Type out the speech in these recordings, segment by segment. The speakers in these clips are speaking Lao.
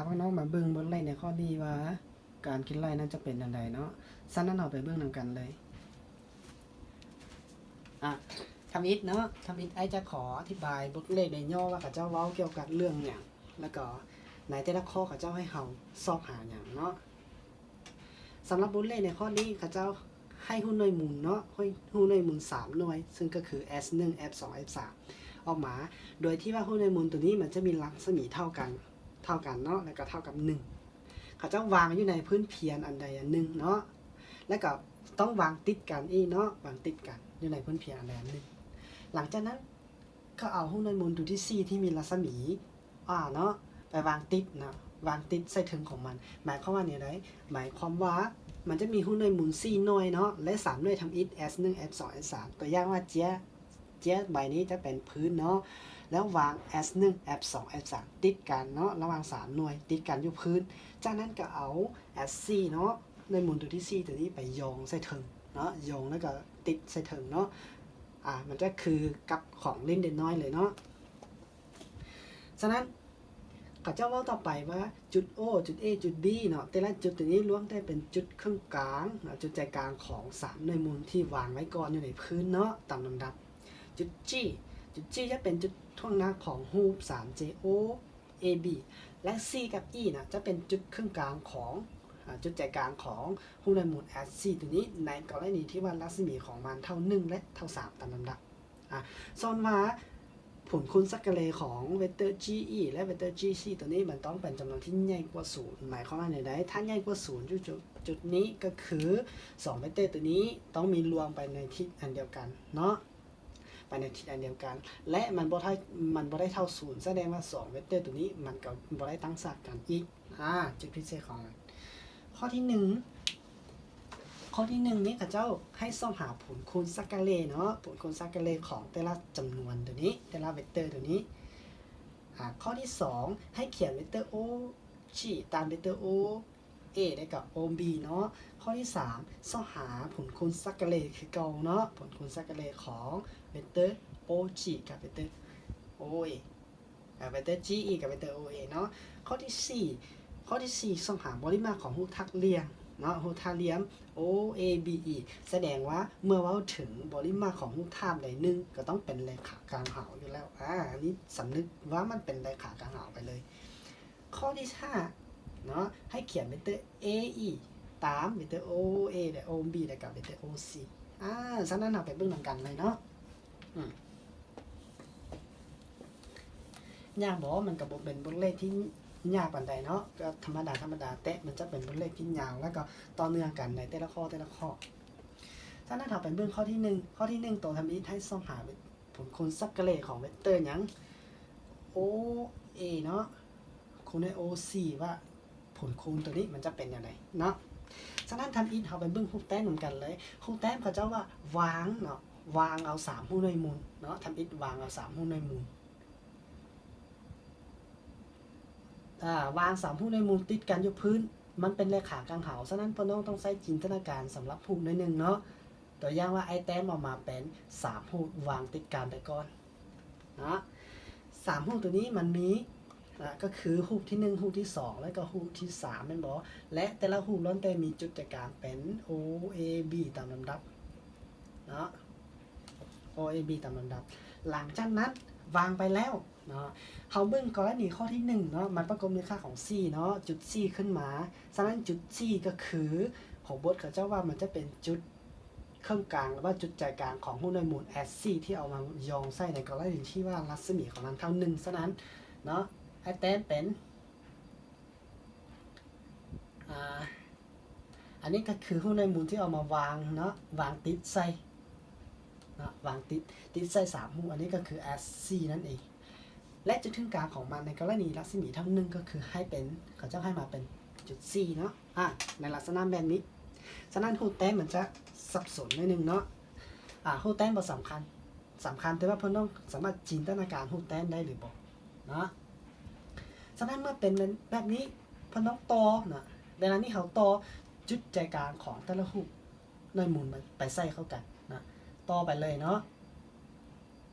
ເຮົາເນາະ ມາເບິ່ງບົດເລກໃນຂໍ້ນີ້ວ່າ ການຄິດໄລ່ນັ້ນຈະເປັນແນວໃດເນາະ. ສະນັ້ນເຮົາໄປເບິ່ງນຳກັນເລີຍ. ອາ ທຳອິດເນາະ ທຳອິດອ້າຍຈະຂໍອະທິບາຍບົດເລກໂດຍຫຍໍ້ວ່າເຂົາເຈົ້າເວົ້າກ່ຽວກັບເລື່ອງຫຍັງ ແລ້ວກໍໃນແຕ່ລະຂໍ້ເຂົາເຈົ້າໃຫ້ເຮົາຊອກຫາຫຍັງເນາະ. ສຳລັບບົດເລກໃນຂໍ້ນີ້ ເຂົາເຈົ້າໃຫ້ຮູບໜ່ວຍມູນເນາະ ໃຫ້ຮູບໜ່ວຍມູນສາມໜ່ວຍ ເຊິ່ງກໍຄື ແອັດໜຶ່ງ ແອັດສອງ ແອັດສາມ ອອກມາ ໂດຍທີ່ວ່າຮູບໜ່ວຍມູນໂຕນີ້ມັນຈະມີລັກສະໝີເທົ່າກັນ ເທົ່າກັນເນາະ ແລ້ວກໍເທົ່າກັບໜຶ່ງ. ເຂົາເຈົ້າວາງຢູ່ໃນພື້ນພຽນອັນໃດອັນໜຶ່ງເນາະ ແລ້ວກໍຕ້ອງວາງຕິດກັນອີກເນາະ ວາງຕິດກັນຢູ່ໃນພື້ນພຽນອັນໃດອັນໜຶ່ງ. ຫຼັງຈາກນັ້ນ ກໍເອົາຮູບໜ່ວຍມູນໂຕທີສີ່ທີ່ມີລັກສະໝີ ອາ ເນາະ ໄປວາງຕິດເນາະ ວາງຕິດໃສ່ເທິງຂອງມັນ. ໝາຍຄວາມວ່າແນວໃດ? ໝາຍຄວາມວ່າມັນຈະມີຮູບໜ່ວຍມູນສີ່ໜ່ວຍເນາະ ແລະ ສາມໜ່ວຍທຳອິດ ແອັດໜຶ່ງ ແອັດສອງ ແອັດສາມ ຕົວຢ່າງວ່າເຈ້ຍ ເຈ້ຍໃບນີ້ຈະເປັນພື້ນເນາະ ແລ້ວວາງ ແອັດໜຶ່ງ ແອັດສອງ ແອັດສາມ ຕິດກັນເນາະ ລະຫວ່າງສາມໜ່ວຍ ຕິດກັນຢູ່ພື້ນ. ຈາກນັ້ນກໍເອົາ ແອັດສີ່ ເນາະ ໜ່ວຍມູນໂຕທີສີ່ໂຕນີ້ໄປຢອງໃສ່ເທິງເນາະ ຢອງແລ້ວກໍຕິດໃສ່ເທິງເນາະ. ອາ ມັນຈະຄືກັບຂອງຫຼິ້ນເດັກນ້ອຍເລີຍເນາະ. ສະນັ້ນ ເຂົາເຈົ້າເວົ້າຕໍ່ໄປວ່າ ຈຸດ O ຈຸດ A ຈຸດ B ເນາະ ແຕ່ລະຈຸດໂຕນີ້ລ້ວນແຕ່ເປັນຈຸດເຄິ່ງກາງເນາະ ຈຸດໃຈກາງຂອງສາມໜ່ວຍມູນທີ່ວາງໄວ້ກ່ອນຢູ່ໃນພື້ນເນາະ ຕາມລຳດັບ. ຈຸດ G ຈຸດ G ຈະເປັນຈຸດຖ່ວງນ້ຳຂອງຮູບສາມ J O A B ແລະ C ກັບ E ນະ ຈະເປັນຈຸດເຄິ່ງກາງຂອງ ອາ ຈຸດໃຈກາງຂອງຮູບໜ່ວຍມູນ H C ໂຕນີ້ ໃນກໍລະນີທີ່ວ່າລັກສະໝີຂອງມັນເທົ່າໜຶ່ງ ແລະ ເທົ່າສາມ ຕາມລຳດັບ. ອາ ສ່ວນວ່າຜົນຄູນສັກກະເລຂອງເວັກເຕີ G E ແລະ ເວັກເຕີ G C ໂຕນີ້ ມັນຕ້ອງເປັນຈຳນວນທີ່ໃຫຍ່ກວ່າສູນ. ໝາຍຄວາມວ່າແນວໃດ? ຖ້າໃຫຍ່ກວ່າສູນຢູ່ຈຸດ ຈຸດນີ້ ກໍຄືສອງເວັກເຕີໂຕນີ້ຕ້ອງມີລວມໄປໃນທິດອັນດຽວກັນເນາະ ໄປໃນທິດອັນດຽວກັນ ແລະ ມັນບໍ່ໄດ້ ມັນບໍ່ໄດ້ເທົ່າສູນ ສະແດງວ່າສອງເວັກເຕີໂຕນີ້ມັນກໍບໍ່ໄດ້ຕັ້ງສາກກັນອີກ. ອາ ຈຸດພິເສດຂອງມັນ ຂໍ້ທີໜຶ່ງ ຂໍ້ທີໜຶ່ງນີ້ ເຂົາເຈົ້າໃຫ້ຊອກຫາຜົນຄູນສັກກະເລເນາະ ຜົນຄູນສັກກະເລຂອງແຕ່ລະຈຳນວນໂຕນີ້ ແຕ່ລະເວັກເຕີໂຕນີ້. ອາ ຂໍ້ທີສອງ ໃຫ້ຂຽນເວັກເຕີ O G ຕາມເວັກເຕີ O A ແລະກໍ O B ເນາະ. ຂໍ້ທີສາມ ຊອກຫາຜົນຄູນສັກກະເລຄືເກົ່າເນາະ ຜົນຄູນສັກກະເລຂອງເວັກເຕີ O G ກັບເວັກເຕີ O A ອາ ເວັກເຕີ G E ກັບເວັກເຕີ O A ເນາະ. ຂໍ້ທີສີ່ ຂໍ້ທີສີ່ ຊອກຫາບໍລິມາກຂອງຮູບທາດຫຼ່ຽມເນາະ ຮູບທາດຫຼ່ຽມ O A B E ສະແດງວ່າເມື່ອເວົ້າເຖິງບໍລິມາກຂອງຮູບທາດໃດໜຶ່ງ ກໍຕ້ອງເປັນເລຂາກາງຫາວຢູ່ແລ້ວ. ອາ ອັນນີ້ສຳນຶກວ່າມັນເປັນເລຂາກາງຫາວໄປເລີຍ. ຂໍ້ທີຫ້າເນາະ ໃຫ້ຂຽນເວັກເຕີ A E ຕາມເວັກເຕີ O A ແລະ O B ແລະກໍເວັກເຕີ O C. ອາ ສະນັ້ນເຮົາໄປເບິ່ງນຳກັນເລີຍເນາະ. ອືມ ຍາກບໍ່? ມັນກໍບໍ່ເປັນບົດເລກທີ່ຍາກປານໃດເນາະ ກໍທຳມະດາ ທຳມະດາ ແຕ່ມັນຈະເປັນບົດເລກທີ່ຍາວ ແລ້ວກໍຕໍ່ເນື່ອງກັນໃນແຕ່ລະຂໍ້ ແຕ່ລະຂໍ້. ສະນັ້ນເຮົາໄປເບິ່ງຂໍ້ທີໜຶ່ງ ຂໍ້ທີໜຶ່ງ ໂຕທຳອິດໃຫ້ຊອກຫາເປັນຜົນຄູນສັກກະເລຂອງເວັກເຕີຫຍັງ? O A ເນາະ ຄູນໃຫ້ O C ວ່າ ຜົນຄູນໂຕນີ້ມັນຈະເປັນແນວໃດເນາະ. ສະນັ້ນທຳອິດເຮົາໄປເບິ່ງຮູບແຕ້ມນຳກັນເລີຍ. ຮູບແຕ້ມເຂົາເຈົ້າວ່າວາງເນາະ ວາງເອົາສາມຮູບໜ່ວຍມູນເນາະ ທຳອິດວາງເອົາສາມຮູບໜ່ວຍມູນ ອາ ວາງສາມຮູບໜ່ວຍມູນຕິດກັນຢູ່ພື້ນ ມັນເປັນເລຂາກາງຫາວ. ສະນັ້ນພວກນ້ອງຕ້ອງໃຊ້ຈິນຕະນາການສຳລັບຮູບໜ້ອຍໜຶ່ງເນາະ. ຕົວຢ່າງວ່າອ້າຍແຕ້ມອອກມາເປັນສາມຮູບວາງຕິດກັນໄປກ່ອນເນາະ. ສາມຮູບໂຕນີ້ມັນມີ ອາ ກໍຄືຮູບທີໜຶ່ງ ຮູບທີສອງ ແລະກໍຮູບທີສາມ ແມ່ນບໍ່? ແລະແຕ່ລະຮູບລ້ວນແຕ່ມີຈຸດໃຈກາງເປັນ O A B ຕາມລຳດັບເນາະ O A B ຕາມລຳດັບ. ຫຼັງຈາກນັ້ນວາງໄປແລ້ວເນາະ ເຮົາເບິ່ງກໍລະນີຂໍ້ທີໜຶ່ງເນາະ ມັນປະກົບໃນຄ່າຂອງ C ເນາະ ຈຸດ C ຂຶ້ນມາ. ສະນັ້ນຈຸດ C ກໍຄືຂອງບົດເຂົາເຈົ້າວ່າມັນຈະເປັນຈຸດ ເຄິ່ງກາງ ຫຼືວ່າຈຸດໃຈກາງຂອງຮູບໜ່ວຍມູນ H C ທີ່ເອົາມາຢອງໃສ່ໃນກໍລະນີທີ່ວ່າລັດສະໝີຂອງມັນເທົ່າໜຶ່ງ. ສະນັ້ນເນາະ ອ້າຍແຕ້ມເປັນ ອາ ອັນນີ້ກໍຄືຮູບໜ່ວຍມູນທີ່ເອົາມາວາງເນາະ ວາງຕິດໃສ່ເນາະ ວາງຕິດ ຕິດໃສ່ສາມຮູບ ອັນນີ້ກໍຄື H C ນັ້ນເອງ. ແລະຈຸດເຄິ່ງກາງຂອງມັນໃນກໍລະນີລັດສະໝີເທົ່າໜຶ່ງ ກໍຄືໃຫ້ເປັນ ເຂົາເຈົ້າໃຫ້ມາເປັນຈຸດ C ເນາະ ອາ ໃນລັກສະນະແບບນີ້. ສະນັ້ນຮູບແຕ້ມມັນຈະສັບສົນໜ້ອຍໜຶ່ງເນາະ ອາ ຮູບແຕ້ມບໍ່ສຳຄັນ ສຳຄັນແຕ່ວ່າພວກນ້ອງສາມາດຈິນຕະນາການຮູບແຕ້ມໄດ້ຫຼືບໍ່ເນາະ. ສະນັ້ນເມື່ອເປັນແບບນີ້ ພວກນ້ອງຕໍ່ເນາະ ເວລານີ້ເຮົາຕໍ່ຈຸດໃຈກາງຂອງແຕ່ລະຮູບໜ່ວຍມູນໄປໃສ່ເຂົ້າກັນເນາະ ຕໍ່ໄປເລີຍເນາະ.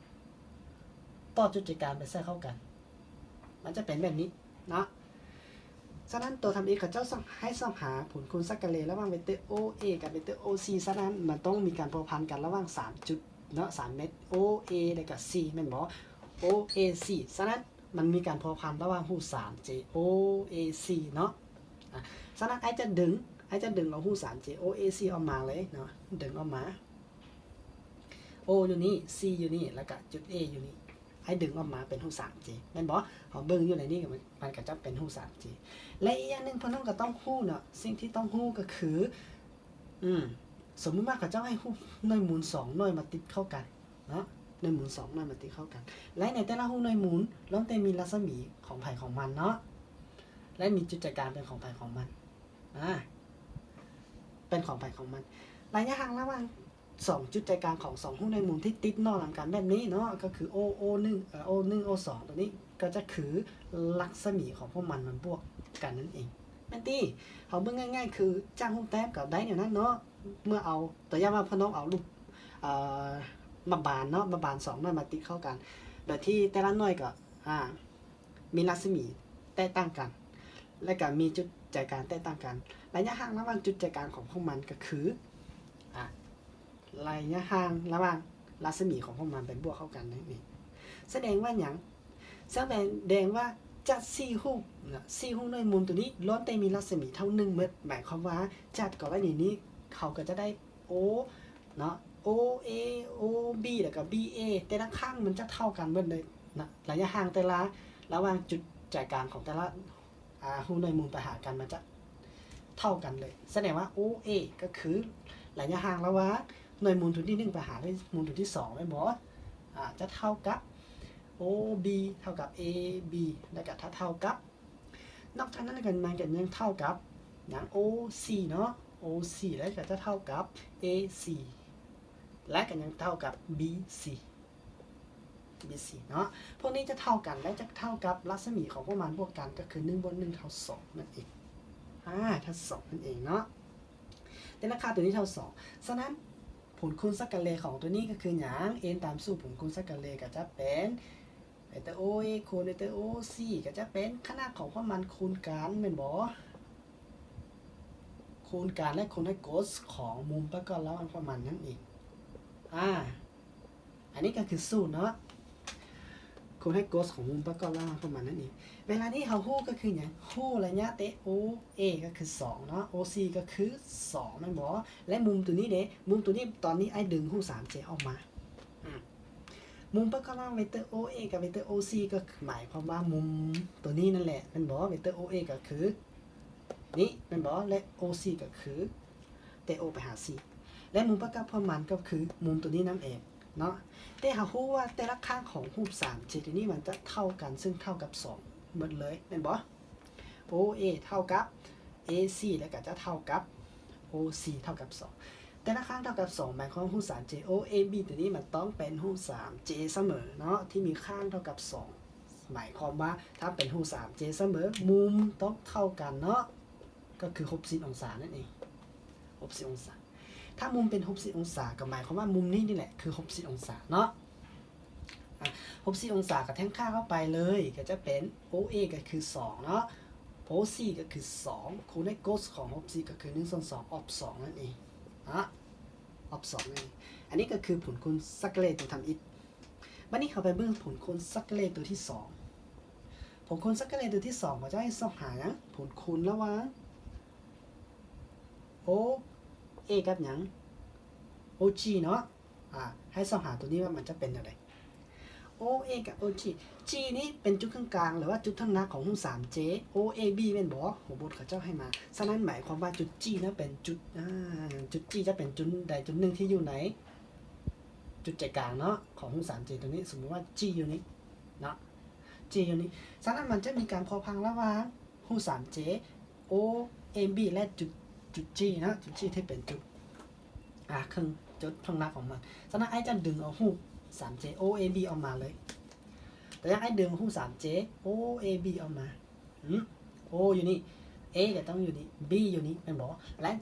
ຕໍ່ຈຸດໃຈກາງໄປໃສ່ເຂົ້າກັນ ມັນຈະເປັນແບບນີ້ເນາະ. ສະນັ້ນ ຕົວທຳອິດເຂົາເຈົ້າຊອກ ໃຫ້ຊອກຫາຜົນຄູນຊັກກະເລລະຫວ່າງເວັກເຕີ ໂອ ເອ ກັບເວັກເຕີ ໂອ ຊີ. ສະນັ້ນ ມັນຕ້ອງມີການພົວພັນກັນລະຫວ່າງສາມຈຸດເນາະ ສາມເມັດ ໂອ ເອ ແລະກະ ຊີ ແມ່ນບໍ່? ໂອ ເອ ຊີ. ສະນັ້ນ ມັນມີການພົວພັນລະຫວ່າງຮູດສາມເຈ ໂອ ເອ ຊີ ເນາະ. ອາ ສະນັ້ນ ອ້າຍຈະດຶງ ອ້າຍຈະດຶງເອົາຮູດສາມເຈ ໂອ ເອ ຊີ ອອກມາເລີຍເນາະ ດຶງອອກມາ. ໂອ ຢູ່ນີ້ ຊີ ຢູ່ນີ້ ແລ້ວກະຈຸດເອຢູ່ນີ້ ອ້າຍດຶງອອກມາເປັນຮູດສາມເຈ ແມ່ນບໍ່? ເຮົາເບິ່ງຢູ່ໃນນີ້ ມັນ ມັນກະຈະເປັນຮູດສາມເຈ ແລະ ອີກຢ່າງໜຶ່ງ ພວກນ້ອງກະຕ້ອງຮູ້ເນາະ ສິ່ງທີ່ຕ້ອງຮູ້ກະຄື ອືມ ສົມມຸດວ່າເຂົາເຈົ້າໃຫ້ຮູບໜ່ວຍມູນສອງໜ່ວຍມາຕິດເຂົ້າກັນເນາະ ໜ່ວຍມູນສອງໜ່ວຍມາຕິດເຂົ້າກັນ ແລະ ໃນແຕ່ລະຮູບໜ່ວຍມູນລ້ວນແຕ່ມີລັດສະໝີຂອງໃຜຂອງມັນເນາະ ແລະ ມີຈຸດໃຈກາງເປັນຂອງໃຜຂອງມັນ ອາ ເປັນຂອງໃຜຂອງມັນ. ໄລຍະຫ່າງລະຫວ່າງສອງຈຸດໃຈກາງຂອງສອງຮູບໜ່ວຍມູນທີ່ຕິດໜໍ່ນຳກັນແບບນີ້ເນາະ ກະຄື ໂອ ໂອໜຶ່ງ ເອີ ໂອໜຶ່ງ ໂອສອງ ໂຕນີ້ກະຈະຄືລັດສະໝີຂອງພວກມັນມາບວກກັນນັ້ນເອງ ແມ່ນຕິ? ເຮົາເບິ່ງງ່າຍໆ ຄືຈາກຮູບແຕ້ມກະໄດ້ແນວນັ້ນເນາະ. ເມື່ອເອົາ ຕົວຢ່າງວ່າພວກນ້ອງເອົາຮູບ ເອີ ໝາກບານເນາະ ໝາກບານສອງໜ່ວຍມາຕິດເຂົ້າກັນ ໂດຍທີ່ແຕ່ລະໜ່ວຍກະ ອາ ມີລັດສະໝີແຕກຕ່າງກັນ ແລະກະມີຈຸດໃຈກາງແຕກຕ່າງກັນ ໄລຍະຫ່າງລະຫວ່າງຈຸດໃຈກາງຂອງພວກມັນກະຄື ອາ ໄລຍະຫ່າງລະຫວ່າງລັດສະໝີຂອງພວກມັນໄປບວກເຂົ້າກັນນັ້ນເອງ. ສະແດງວ່າຫຍັງ? ສະແດງວ່າຈາກສີ່ຮູບນະ ສີ່ຮູບໜ່ວຍມູນໂຕນີ້ລ້ວນແຕ່ມີລັດສະໝີເທົ່າໜຶ່ງໝົດ ໝາຍຄວາມວ່າຈາກກໍລະນີນີ້ ເຮົາກະຈະໄດ້ ໂອ ເນາະ ໂອເອ ໂອບີ ແລ້ວກະບີເອ ແຕ່ລະຂ້າງມັນຈະເທົ່າກັນໝົດເລີຍນະ ໄລຍະຫ່າງແຕ່ລະ ລະຫວ່າງຈຸດໃຈກາງຂອງແຕ່ລະ ອາ ຮູບໜ່ວຍມູນໄປຫາກັນ ມັນຈະເທົ່າກັນເລີຍ. ສະແດງວ່າ ໂອເອ ກະຄືໄລຍະຫ່າງລະຫວ່າງໜ່ວຍມູນໂຕທີໜຶ່ງໄປຫາໜ່ວຍມູນໂຕທີສອງແມ່ນບໍ່? ອາ ຈະເທົ່າກັບ ໂອບີ ເທົ່າກັບເອບີ ແລ້ວກະຖ້າເທົ່າກັບ ນອກຈາກນັ້ນກະ ມັນກະຍັງເທົ່າກັບຫຍັງ? ໂອຊີເນາະ ໂອຊີ ແລ້ວກະຈະເທົ່າກັບເອຊີ ແລະກະຍັງເທົ່າກັບບີຊີ ບີຊີເນາະ. ພວກນີ້ຈະເທົ່າກັນ ແລະຈະເທົ່າກັບລັດສະໝີຂອງພວກມັນບວກກັນ ກະຄືໜຶ່ງບວກໜຶ່ງເທົ່າສອງນັ້ນເອງ ອາ ເທົ່າສອງນັ້ນເອງເນາະ ແຕ່ລະຄ່າໂຕນີ້ເທົ່າສອງ. ສະນັ້ນ ຜົນຄູນຊັກກະເລຂອງໂຕນີ້ກະຄືຫຍັງ? ເອັນຕາມສູດຜົນຄູນຊັກກະເລກະຈະເປັນ ເວັກເຕີ ໂອເອ ຄູນເວັກເຕີ ໂອຊີ ກະຈະເປັນຂະໜາດຂອງພວກມັນຄູນກັນແມ່ນບໍ່? ຄູນກັນ ແລະ ຄູນໃຫ້ໂກສຂອງມຸມປະກອບລະຫວ່າງພວກມັນນັ້ນເອງ. ອາ ອັນນີ້ກະຄືສູດເນາະ ຄູນໃຫ້ໂກສຂອງມຸມປະກອບລະຫວ່າງພວກມັນນັ້ນເອງ. ເວລານີ້ເຮົາຮູ້ກະຄືຫຍັງ? ຮູ້ໄລຍະເຕະ ໂອເອ ກະຄືສອງເນາະ ໂອຊີ ກະຄືສອງແມ່ນບໍ່? ແລະ ມຸມໂຕນີ້ເດ? ມຸມໂຕນີ້ ຕອນນີ້ອ້າຍດຶງຮູບສາມເຈອອກມາ ອາ ມຸມປະກອບລະຫວ່າງເວັກເຕີ ໂອເອ ກັບເວັກເຕີ ໂອຊີ ກະໝາຍຄວາມວ່າມຸມໂຕນີ້ນັ້ນແຫຼະແມ່ນບໍ່? ເວັກເຕີ ໂອເອ ກະຄືນີ້ແມ່ນບໍ່? ແລະ ໂອຊີ ກະຄືແຕ່ໂອໄປຫາຊີ ແລະ ມຸມປະກອບຂອງມັນກະຄືມຸມໂຕນີ້ນຳເອງເນາະ. ແຕ່ເຮົາຮູ້ວ່າແຕ່ລະຂ້າງຂອງຮູບສາມເຈໂຕນີ້ມັນຈະເທົ່າກັນ ຊຶ່ງເທົ່າກັບສອງໝົດເລີຍແມ່ນບໍ່? ໂອເອ ເທົ່າກັບເອຊີ ແລະກະຈະເທົ່າກັບໂອຊີ ເທົ່າກັບສອງ ແຕ່ລະຂ້າງເທົ່າກັບສອງ ໝາຍຄວາມວ່າຮູບສາມເຈ ໂອເອບີ ໂຕນີ້ມັນຕ້ອງເປັນຮູບສາມເຈສະເໝີເນາະ ທີ່ມີຂ້າງເທົ່າກັບສອງ ໝາຍຄວາມວ່າຖ້າເປັນຮູບສາມເຈສະເໝີ ມຸມຕ້ອງເທົ່າກັນເນາະ ກະຄືຫົກສິບອົງສານັ້ນເອງ ຫົກສິບອົງສາ. ຖ້າມຸມເປັນຫົກສິບອົງສາ ກະໝາຍຄວາມວ່າມຸມນີ້ນີ້ແຫຼະຄືຫົກສິບອົງສາເນາະ. ອາ ຫົກສິບອົງສາກະແທນຄ່າເຂົ້າໄປເລີຍ ກະຈະເປັນ ໂອເອ ກະຄືສອງເນາະ ໂອຊີ ກະຄືສອງ ຄູນໃຫ້ໂກສຂອງຫົກສິບ ກະຄືໜຶ່ງສ່ວນສອງ ອອບສອງນັ້ນເອງເນາະ ອອບສອງນັ້ນເອງ. ອັນນີ້ກະຄືຜົນຄູນຊັກກະເລໂຕທຳອິດ. ບາດນີ້ເຮົາໄປເບິ່ງຜົນຄູນຊັກກະເລໂຕທີສອງ. ຜົນຄູນຊັກກະເລໂຕທີສອງ ເຂົາຈະໃຫ້ຊອກຫາຫຍັງ? ຜົນຄູນລະຫວ່າງ ໂອເອ ກັບຫຍັງ? ໂອຈີເນາະ. ອາ ໃຫ້ຊອກຫາໂຕນີ້ວ່າມັນຈະເປັນແນວໃດ? ໂອເອ ກັບໂອຈີ ຈີນີ້ເປັນຈຸດເຄິ່ງກາງ ຫຼືວ່າຈຸດເທິງໜ້າຂອງຮູບສາມເຈ ໂອເອບີ ແມ່ນບໍ່? ຫົວບົດເຂົາເຈົ້າໃຫ້ມາ. ສະນັ້ນໝາຍຄວາມວ່າຈຸດຈີນັ້ນເປັນຈຸດ ອາ ຈຸດຈີຈະເປັນຈຸດໃດຈຸດໜຶ່ງທີ່ຢູ່ໃນຈຸດໃຈກາງເນາະ ຂອງຮູບສາມເຈໂຕນີ້. ສົມມຸດວ່າຈີຢູ່ນີ້ເນາະ ຈີຢູ່ນີ້. ສະນັ້ນມັນຈະມີການພົວພັນລະຫວ່າງ ຮູບສາມເຈ ໂອເອບີ ແລະ ຈຸດ ຈຸດຈີເນາະ ຈຸດຈີທີ່ເປັນຈຸດ ອາ ເຄິ່ງ ຈຸດເທິງໜ້າຂອງມັນ. ສະນັ້ນອ້າຍຈະດຶງເອົາຮູບສາມເຈ ໂອເອບີ ອອກມາເລີຍ. ຕົວຢ່າງອ້າຍດຶງຮູບສາມເຈ ໂອເອບີ ອອກມາ ອື ໂອຢູ່ນີ້ ເອກະຕ້ອງຢູ່ນີ້ ບີຢູ່ນີ້ແມ່ນບໍ່? ແລະ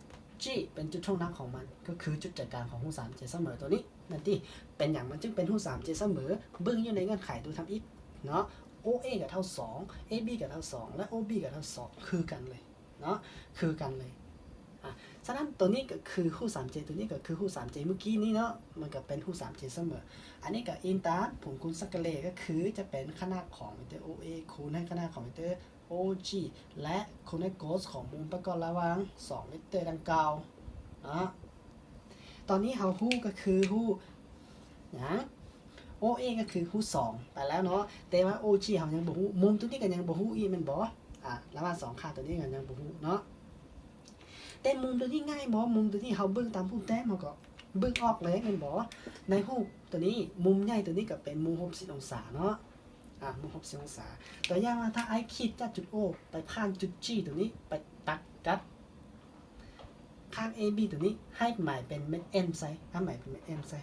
ຈີເປັນຈຸດເທິງໜ້າຂອງມັນ ກະຄືຈຸດໃຈກາງຂອງຮູບສາມເຈສະເໝີໂຕນີ້. ແມ່ນຕິ? ເປັນຫຍັງມັນຈຶ່ງເປັນຮູບສາມເຈສະເໝີ? ເບິ່ງຢູ່ໃນເງື່ອນໄຂໂຕທຳອິດເນາະ ໂອເອ ກໍເທົ່າສອງ ເອບີ ກໍເທົ່າສອງ ແລະ ໂອບີ ກໍເທົ່າສອງ ຄືກັນເລີຍເນາະ ຄືກັນເລີຍ. ອາ ສະນັ້ນໂຕນີ້ກໍຄືຮູດສາມເຈ ໂຕນີ້ກໍຄືຮູດສາມເຈເມື່ອກີ້ນີ້ເນາະ ມັນກໍເປັນຮູດສາມເຈສະເໝີ. ອັນນີ້ກໍອີງຕາມຜົນຄູນສັກກະເລດ ກໍຄືຈະເປັນຂະໜາດຂອງເວັກເຕີໂອເອ ຄູນໃຫ້ຂະໜາດຂອງເວັກເຕີໂອຈີ ແລະ ຄູນໃຫ້ໂກສຂອງມຸມປະກອບລະຫວ່າງສອງເວັກເຕີດັ່ງກ່າວເນາະ. ຕອນນີ້ເຮົາຮູ້ກໍຄືຮູ້ຫຍັງ? ໂອເອ ກໍຄືຮູ້ສອງໄປແລ້ວເນາະ ແຕ່ວ່າໂອຈີເຮົາຍັງບໍ່ຮູ້ ມຸມໂຕນີ້ກໍຍັງບໍ່ຮູ້ອີກແມ່ນບໍ່? ອາ ລະຫວ່າງສອງຂາໂຕນີ້ກໍຍັງບໍ່ຮູ້ເນາະ ແຕ່ມຸມໂຕນີ້ງ່າຍບໍ່? ມຸມໂຕນີ້ເຮົາເບິ່ງຕາມຮູບແຕ້ມ ເຮົາກໍເບິ່ງອອກເລີຍແມ່ນບໍ່? ໃນຮູບໂຕນີ້ ມຸມໃຫຍ່ໂຕນີ້ກໍເປັນມຸມຫົກສິບອົງສາເນາະ ອາ ມຸມຫົກສິບອົງສາ. ຕົວຢ່າງວ່າ ຖ້າອ້າຍຂີດຈາກຈຸດໂອ ໄປຜ່ານຈຸດຈີໂຕນີ້ ໄປຕັດກັບ ຂ້າງເອບີໂຕນີ້ ໃຫ້ໝາຍເປັນເມັດເອັມໃສ່ ໃຫ້ໝາຍເປັນເມັດເອັມໃສ່.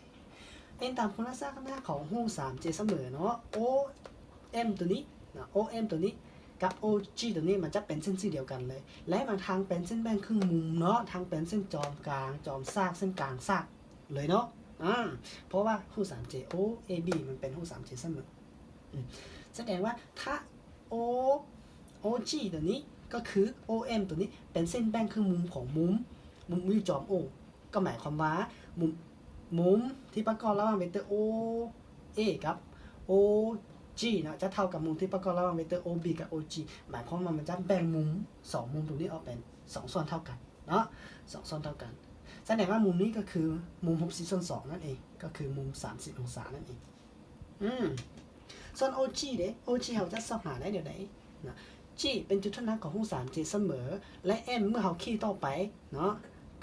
ເອັນຕາມຄຸນລັກສະນະຂອງຮູບສາມເຈສະເໝີເນາະ ໂອເອັມໂຕນີ້ເນາະ ໂອເອັມໂຕນີ້ກັບໂອຈີໂຕນີ້ ມັນຈະເປັນເສັ້ນຊື່ດຽວກັນເລີຍ ແລະ ມັນທັງເປັນເສັ້ນແບ່ງເຄິ່ງມຸມເນາະ ທັງເປັນເສັ້ນຈອມກາງ ຈອມສາກ ເສັ້ນກາງສາກເລີຍເນາະ ອາ ເພາະວ່າຮູບສາມເຈ ໂອເອບີ ມັນເປັນຮູບສາມເຈສະເໝີ. ອືມ ສະແດງວ່າຖ້າໂອ ໂອຈີໂຕນີ້ ກໍຄືໂອເອັມໂຕນີ້ ເປັນເສັ້ນແບ່ງເຄິ່ງມຸມຂອງມຸມ ມຸມຢູ່ຈອມໂອ ກໍໝາຍຄວາມວ່າ ມຸມ ມຸມທີ່ປະກອບລະຫວ່າງເວັກເຕີໂອເອກັບໂອຈີເນາະ ຈະເທົ່າກັບມຸມທີ່ປະກອບລະຫວ່າງເວັກເຕີໂອບີກັບໂອຈີ ໝາຍຄວາມວ່າມັນຈະແບ່ງມຸມສອງມຸມໂຕນີ້ອອກເປັນສອງສ່ວນເທົ່າກັນເນາະ ສອງສ່ວນເທົ່າກັນ. ສະແດງວ່າມຸມນີ້ກໍຄືມຸມຫົກສິບສ່ວນສອງນັ້ນເອງ ກໍຄືມຸມສາມສິບອົງສານັ້ນເອງ. ອືມ ສ່ວນໂອຈີເດ ໂອຈີເຮົາຈະຊອກຫາໄດ້ແນວໃດນະ? ຈີເປັນຈຸດຖ່ວງນ້ຳຂອງຮູບສາມເຈສະເໝີ ແລະ ເອັມ ເມື່ອເຮົາຂີດຕໍ່ໄປເນາະ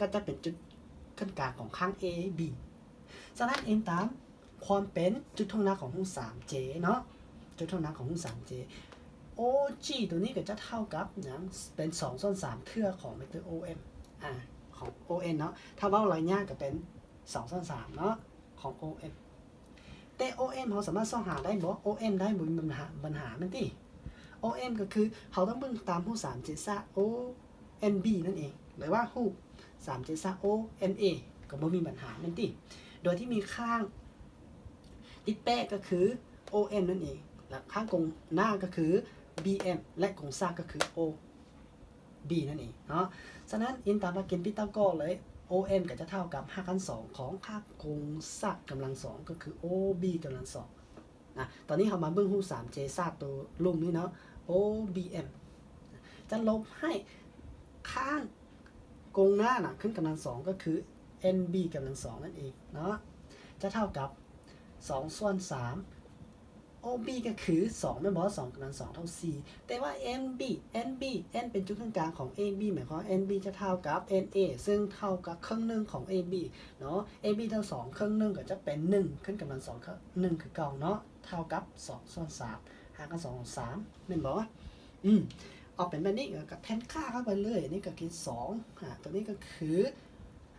ກໍຈະເປັນຈຸດເຄິ່ງກາງຂອງຂ້າງເອບີ. ສະນັ້ນ ອີງຕາມຄວາມເປັນຈຸດຖ່ວງນ້ຳຂອງຮູບສາມເຈເນາະ ຈຸດຖ່ວງນ້ຳຂອງຮູບສາມເຈ ໂອຈີໂຕນີ້ກໍຈະເທົ່າກັບຫຍັງ? ເປັນສອງສ່ວນສາມເທື່ອຂອງເວັກເຕີໂອເອັມ ອາ ຂອງໂອເອັມເນາະ ຖ້າເວົ້າໄລຍະກໍເປັນສອງສ່ວນສາມເນາະ ຂອງໂອເອັມ. ແຕ່ໂອເອັມເຮົາສາມາດຊອກຫາໄດ້ບໍ່? ໂອເອັມໄດ້ ບໍ່ມີບັນຫາ ບັນຫາແມ່ນຕິ? ໂອເອັມກໍຄືເຮົາຕ້ອງເບິ່ງຕາມຮູບສາມເຈສະ ໂອເອັມບີ ນັ້ນເອງ ຫຼືວ່າຮູບສາມເຈສະ ໂອເອັມເອ ກໍບໍ່ມີບັນຫາແມ່ນຕິ? ໂດຍທີ່ມີຂ້າງຕິດແປະກໍຄືໂອເອັມນັ້ນເອງ ແລະ ຂ້າງກົງໜ້າກໍຄືບີເອັມ ແລະ ກົງສາກກໍຄືໂອ ບີນັ້ນເອງເນາະ. ສະນັ້ນ ອີງຕາມຫຼັກເກນປີຕາກໍເລີຍ ໂອເອັມກໍຈະເທົ່າກັບຮາກຂັ້ນສອງຂອງຄ່າກົງສາກກຳລັງສອງ ກໍຄືໂອບີກຳລັງສອງນະ. ຕອນນີ້ເຮົາມາເບິ່ງຮູບສາມເຈສາດໂຕລຸ່ມນີ້ເນາະ ໂອບີເອັມ ຈະລົບໃຫ້ຂ້າງກົງໜ້ານະຂຶ້ນກຳລັງສອງ ກໍຄືເອັນບີກຳລັງສອງນັ້ນເອງເນາະ ຈະເທົ່າກັບສອງສ່ວນສາມ ໂອບີກໍຄືສອງແມ່ນບໍ່? ສອງກຳລັງສອງເທົ່າສີ່ ແຕ່ວ່າເອັນບີ ເອັນບີ ເອັນເປັນຈຸດເຄິ່ງກາງຂອງເອບີ ໝາຍຄວາມວ່າເອັນບີຈະເທົ່າກັບເອັນເອ ຊຶ່ງເທົ່າກັບເຄິ່ງໜຶ່ງຂອງເອບີເນາະ ເອບີເທົ່າສອງ ເຄິ່ງໜຶ່ງກໍຈະເປັນໜຶ່ງຂຶ້ນກຳລັງສອງໜຶ່ງຄືເກົ່າເນາະ ເທົ່າກັບສອງສ່ວນສາມ ຮາກຂັ້ນສອງຂອງສາມ ແມ່ນບໍ່? ອືມ ອອກເປັນແບບນີ້ ກໍແທນຄ່າເຂົ້າໄປເລີຍ ອັນນີ້ກໍຄືສອງ ອາ ຕົວນີ້ກໍຄື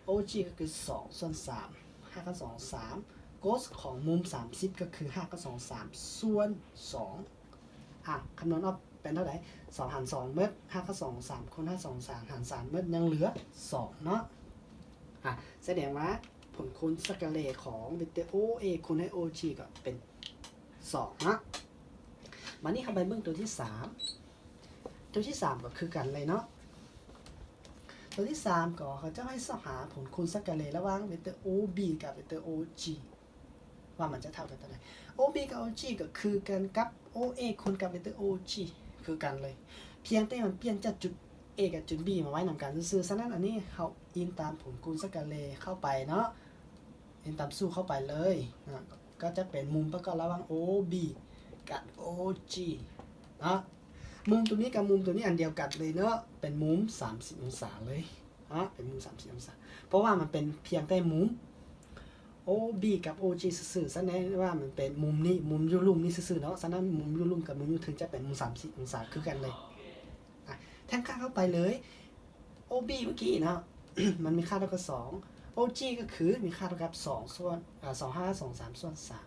ໂອຈີກໍຄືສອງສ່ວນສາມ ຮາກຂັ້ນສອງສາມ ໂກສຂອງມຸມສາມສິບກໍຄືຮາກຂັ້ນສອງສາມສ່ວນສອງ ອາ ຄຳນວນອອກເປັນເທົ່າໃດ? ສອງຫານສອງໝົດ ຮາກຂັ້ນສອງສາມຄູນຮາກສອງສາມຫານສາມໝົດ ຍັງເຫຼືອສອງເນາະ. ອາ ສະແດງວ່າຜົນຄູນສັກກະເລຂອງເວັກເຕີໂອເອຄູນໃຫ້ໂອຈີກໍເປັນສອງເນາະ. ບາດນີ້ເຮົາໄປເບິ່ງຕົວທີສາມ ຕົວທີສາມກໍຄືກັນເລີຍເນາະ. ຕົວທີສາມກໍເຂົາເຈົ້າໃຫ້ຊອກຫາຜົນຄູນສັກກະເລລະຫວ່າງເວັກເຕີໂອບີກັບເວັກເຕີໂອຈີ ວ່າມັນຈະເທົ່າກັນເທົ່າໃດ? ໂອບີກັບໂອຈີກໍຄືກັນກັບໂອເອຄູນກັບເວັກເຕີໂອຈີ ຄືກັນເລີຍ ພຽງແຕ່ມັນປ່ຽນຈາກຈຸດເອກັບຈຸດບີມາໄວ້ນຳກັນຊື່ໆ. ສະນັ້ນ ອັນນີ້ເຮົາອີງຕາມຜົນຄູນສັກກະເລເຂົ້າໄປເນາະ ເຮັດຕາມສູດເຂົ້າໄປເລີຍນະ ກໍຈະເປັນມຸມປະກອບລະຫວ່າງໂອບີກັບໂອຈີເນາະ. ມຸມຕົວນີ້ກັບມຸມຕົວນີ້ອັນດຽວກັນເລີຍເນາະ ເປັນມຸມສາມສິບອົງສາເລີຍເນາະ ເປັນມຸມສາມສິບອົງສາ ເພາະວ່າມັນເປັນພຽງແຕ່ມຸມໂອບີກັບໂອຈີຊື່ໆ. ສະແດງວ່າມັນເປັນມຸມນີ້ ມຸມຢູ່ລຸ່ມນີ້ຊື່ໆເນາະ. ສະນັ້ນ ມຸມຢູ່ລຸ່ມກັບມຸມຢູ່ເທິງຈະເປັນມຸມສາມສິບອົງສາຄືກັນເລີຍ. ອາ ແທນຄ່າເຂົ້າໄປເລີຍ ໂອບີເມື່ອກີ້ເນາະ ມັນມີຄ່າເທົ່າກັບສອງ ໂອຈີກໍຄືມີຄ່າເທົ່າກັບສອງສ່ວນ ອາ ສອງຮາກສອງສາມສ່ວນສາມ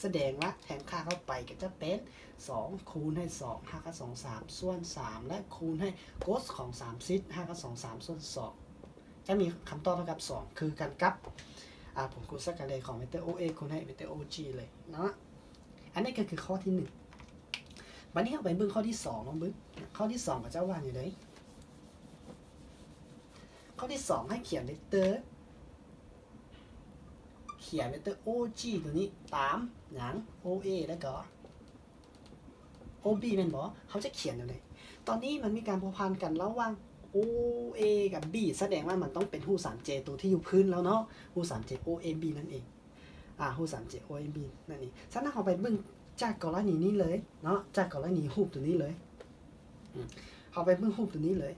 ສະແດງວ່າແທນຄ່າເຂົ້າໄປກໍຈະເປັນສອງຄູນໃຫ້ສອງຮາກສອງສາມສ່ວນສາມ ແລະ ຄູນໃຫ້ໂກສຂອງສາມສິບຮາກສອງສາມສ່ວນສອງ ຈະມີຄຳຕອບເທົ່າກັບສອງ ຄືກັນກັບ ອາ ຜົນຄູນສັກກະເລຂອງເວັກເຕີໂອເອຄູນໃຫ້ເວັກເຕີໂອຈີເລີຍເນາະ. ອັນນີ້ກໍຄືຂໍ້ທີໜຶ່ງ. ບາດນີ້ເຮົາໄປເບິ່ງຂໍ້ທີສອງ ລອງເບິ່ງ. ຂໍ້ທີສອງເຂົາເຈົ້າວ່າແນວໃດ? ຂໍ້ທີສອງໃຫ້ຂຽນເວັກເຕີ ຂຽນເວັກເຕີ ໂອຈີ ຕົວນີ້ຕາມຫຍັງ? ໂອເອ ແລ້ວກໍ ໂອບີ ແມ່ນບໍ່? ເຮົາຈະຂຽນແນວໃດ? ຕອນນີ້ມັນມີການພົວພັນກັນລະຫວ່າງ ໂອເອ ກັບບີ ສະແດງວ່າມັນຕ້ອງເປັນຮູບສາມເຈ ຕົວທີ່ຢູ່ພື້ນແລ້ວເນາະ, ຮູບສາມເຈ ໂອເອບີ ນັ້ນເອງ. ອ່າ ຮູບສາມເຈ ໂອເອບີ ນັ້ນເອງ. ສະນັ້ນເຮົາໄປເບິ່ງຈາກກໍລະນີນີ້ເລີຍເນາະ, ຈາກກໍລະນີຮູບຕົວນີ້ເລີຍ. ອືມ ເຮົາໄປເບິ່ງຮູບຕົວນີ້ເລີຍ.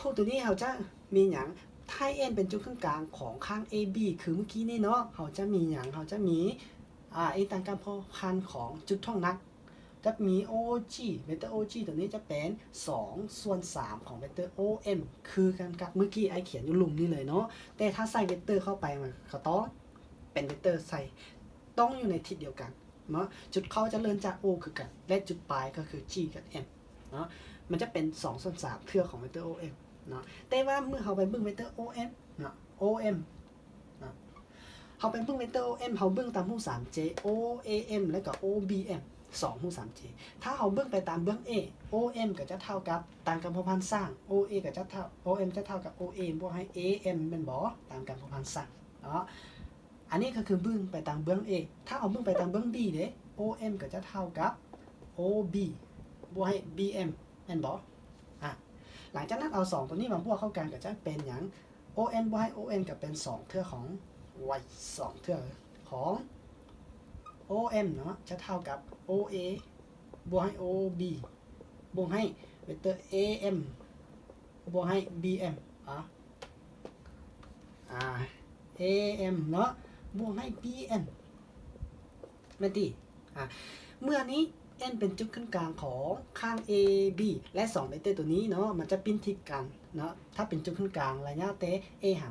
ຮູບຕົວນີ້ເຮົາຈະມີຫຍັງ? ຖ້າ N ເປັນຈຸດສູນກາງຂອງຂ້າງ ເອບີ ຄືມື້ກີ້ນີ້ເນາະ, ເຮົາຈະມີຫຍັງ? ເຮົາຈະມີ ອ່າ N ຕາມການພົວພັນຂອງຈຸດຖ່ວງໜັກ ກັບມີ ໂອຈີ ເວັກເຕີ ໂອຈີ ຕົວນີ້ຈະເປັນສອງສ່ວນສາມຂອງເວັກເຕີ ໂອເອັມ ຄືກັນກັບມື້ກີ້ອ້າຍຂຽນຢູ່ລຸ່ມນີ້ເລີຍເນາະ. ແຕ່ຖ້າໃສ່ເວັກເຕີເຂົ້າໄປ ມັນກໍຕ້ອງເປັນເວັກເຕີໃສ່ ຕ້ອງຢູ່ໃນທິດດຽວກັນເນາະ. ຈຸດເຂົ້າຈະເລີ່ມຈາກ O ຄືກັນ ແລະ ຈຸດປາຍກໍຄື G ກັບ M ເນາະ. ມັນຈະເປັນສອງສ່ວນສາມເທື່ອຂອງເວັກເຕີ ໂອເອັມ ເນາະ. ແຕ່ວ່າເມື່ອເຮົາໄປເບິ່ງເວັກເຕີ ໂອເອັມ ເນາະ ໂອເອັມ ເນາະ ເຮົາໄປເບິ່ງເວັກເຕີ ໂອເອັມ ເຮົາເບິ່ງຕາມຮູບສາມເຈ ໂອເອເອັມ ແລ້ວກໍ ໂອບີເອັມ ສອງຮູບສາມເຈ. ຖ້າເຮົາເບິ່ງໄປຕາມເບື້ອງ A ໂອເອັມ ກໍຈະເທົ່າກັບ ຕາມການພົວພັນສ້າງ ໂອເອ ກໍຈະເທົ່າ ໂອເອັມ ຈະເທົ່າກັບ ໂອເອ ບວກໃຫ້ ເອເອັມ ແມ່ນບໍ່? ຕາມການພົວພັນສ້າງເນາະ. ອັນນີ້ກໍຄືເບິ່ງໄປຕາມເບື້ອງ A. ຖ້າເຮົາເບິ່ງໄປຕາມເບື້ອງ B ເດ້ ໂອເອັມ ກໍຈະເທົ່າກັບ ໂອບີ ບວກໃຫ້ ບີເອັມ ແມ່ນບໍ່? ອ່າ ຫຼັງຈາກນັ້ນເອົາສອງຕົວນີ້ມາບວກເຂົ້າກັນກໍຈະເປັນຫຍັງ? ໂອເອັມ ບວກໃຫ້ ໂອເອັນ ກໍເປັນສອງເທື່ອຂອງ Y ສອງເທື່ອຂອງ ໂອເອັມ ເນາະ ຈະເທົ່າກັບ ໂອເອ ບວກໃຫ້ ໂອບີ ບວກໃຫ້ເວັກເຕີ ເອເອັມ ບວກໃຫ້ ບີເອັມ ອ່າ ອ່າ ເອເອັມ ເນາະ ບວກໃຫ້ ບີເອັມ ແມ່ນຕິ? ອ່າ ເມື່ອນີ້ N ເປັນຈຸດສູນກາງຂອງຂ້າງ A B ແລະ ສອງເວັກເຕີຕົວນີ້ເນາະ ມັນຈະປິ່ນທິດກັນເນາະ. ຖ້າເປັນຈຸດສູນກາງ ໄລຍະແຕ່ A ຫາ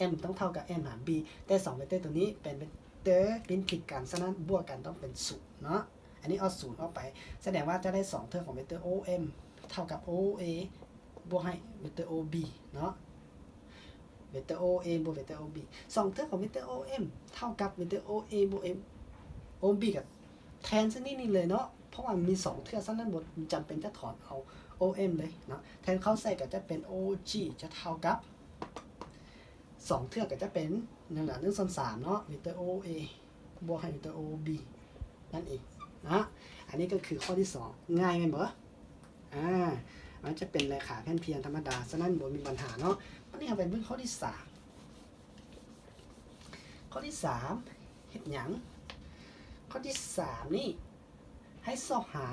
M ຕ້ອງເທົ່າກັບ M ຫາ B ແຕ່ສອງເວັກເຕີຕົວນີ້ເປັນເວັກເຕີປິ່ນທິດກັນ, ສະນັ້ນບວກກັນຕ້ອງເປັນສູນເນາະ. ອັນນີ້ເອົາສູນອອກໄປ ສະແດງວ່າຈະໄດ້ສອງເທື່ອຂອງເວັກເຕີ O M ເທົ່າກັບ O A ບວກໃຫ້ເວັກເຕີ O B ເນາະ ເວັກເຕີ O A ບວກເວັກເຕີ O B ສອງເທື່ອຂອງເວັກເຕີ O M ເທົ່າກັບເວັກເຕີ O A ບວກ M O B ກໍແທນຊະນີ້ນີ້ເລີຍເນາະ ເພາະວ່າມັນມີສອງເທື່ອ ສະນັ້ນບໍ່ຈຳເປັນຈະຖອນເອົາ O M ເລີຍເນາະ ແທນເຂົ້າໃສ່ກໍຈະເປັນ O G ຈະເທົ່າກັບ ສອງເທື່ອກໍຈະເປັນ ໜຶ່ງສ່ວນສາມເນາະ ເວັກເຕີ O A ບວກໃຫ້ເວັກເຕີ O B ນັ້ນເອງເນາະ. ອັນນີ້ກໍຄືຂໍ້ທີສອງ ງ່າຍແມ່ນບໍ່? ອາ ມັນຈະເປັນເລຂາພຽງທຳມະດາ ສະນັ້ນບໍ່ມີບັນຫາເນາະ. ບາດນີ້ເຮົາໄປເບິ່ງຂໍ້ທີສາມ ຂໍ້ທີສາມເຮັດຫຍັງ? ຂໍ້ທີສາມນີ້ໃຫ້ຊອກຫາ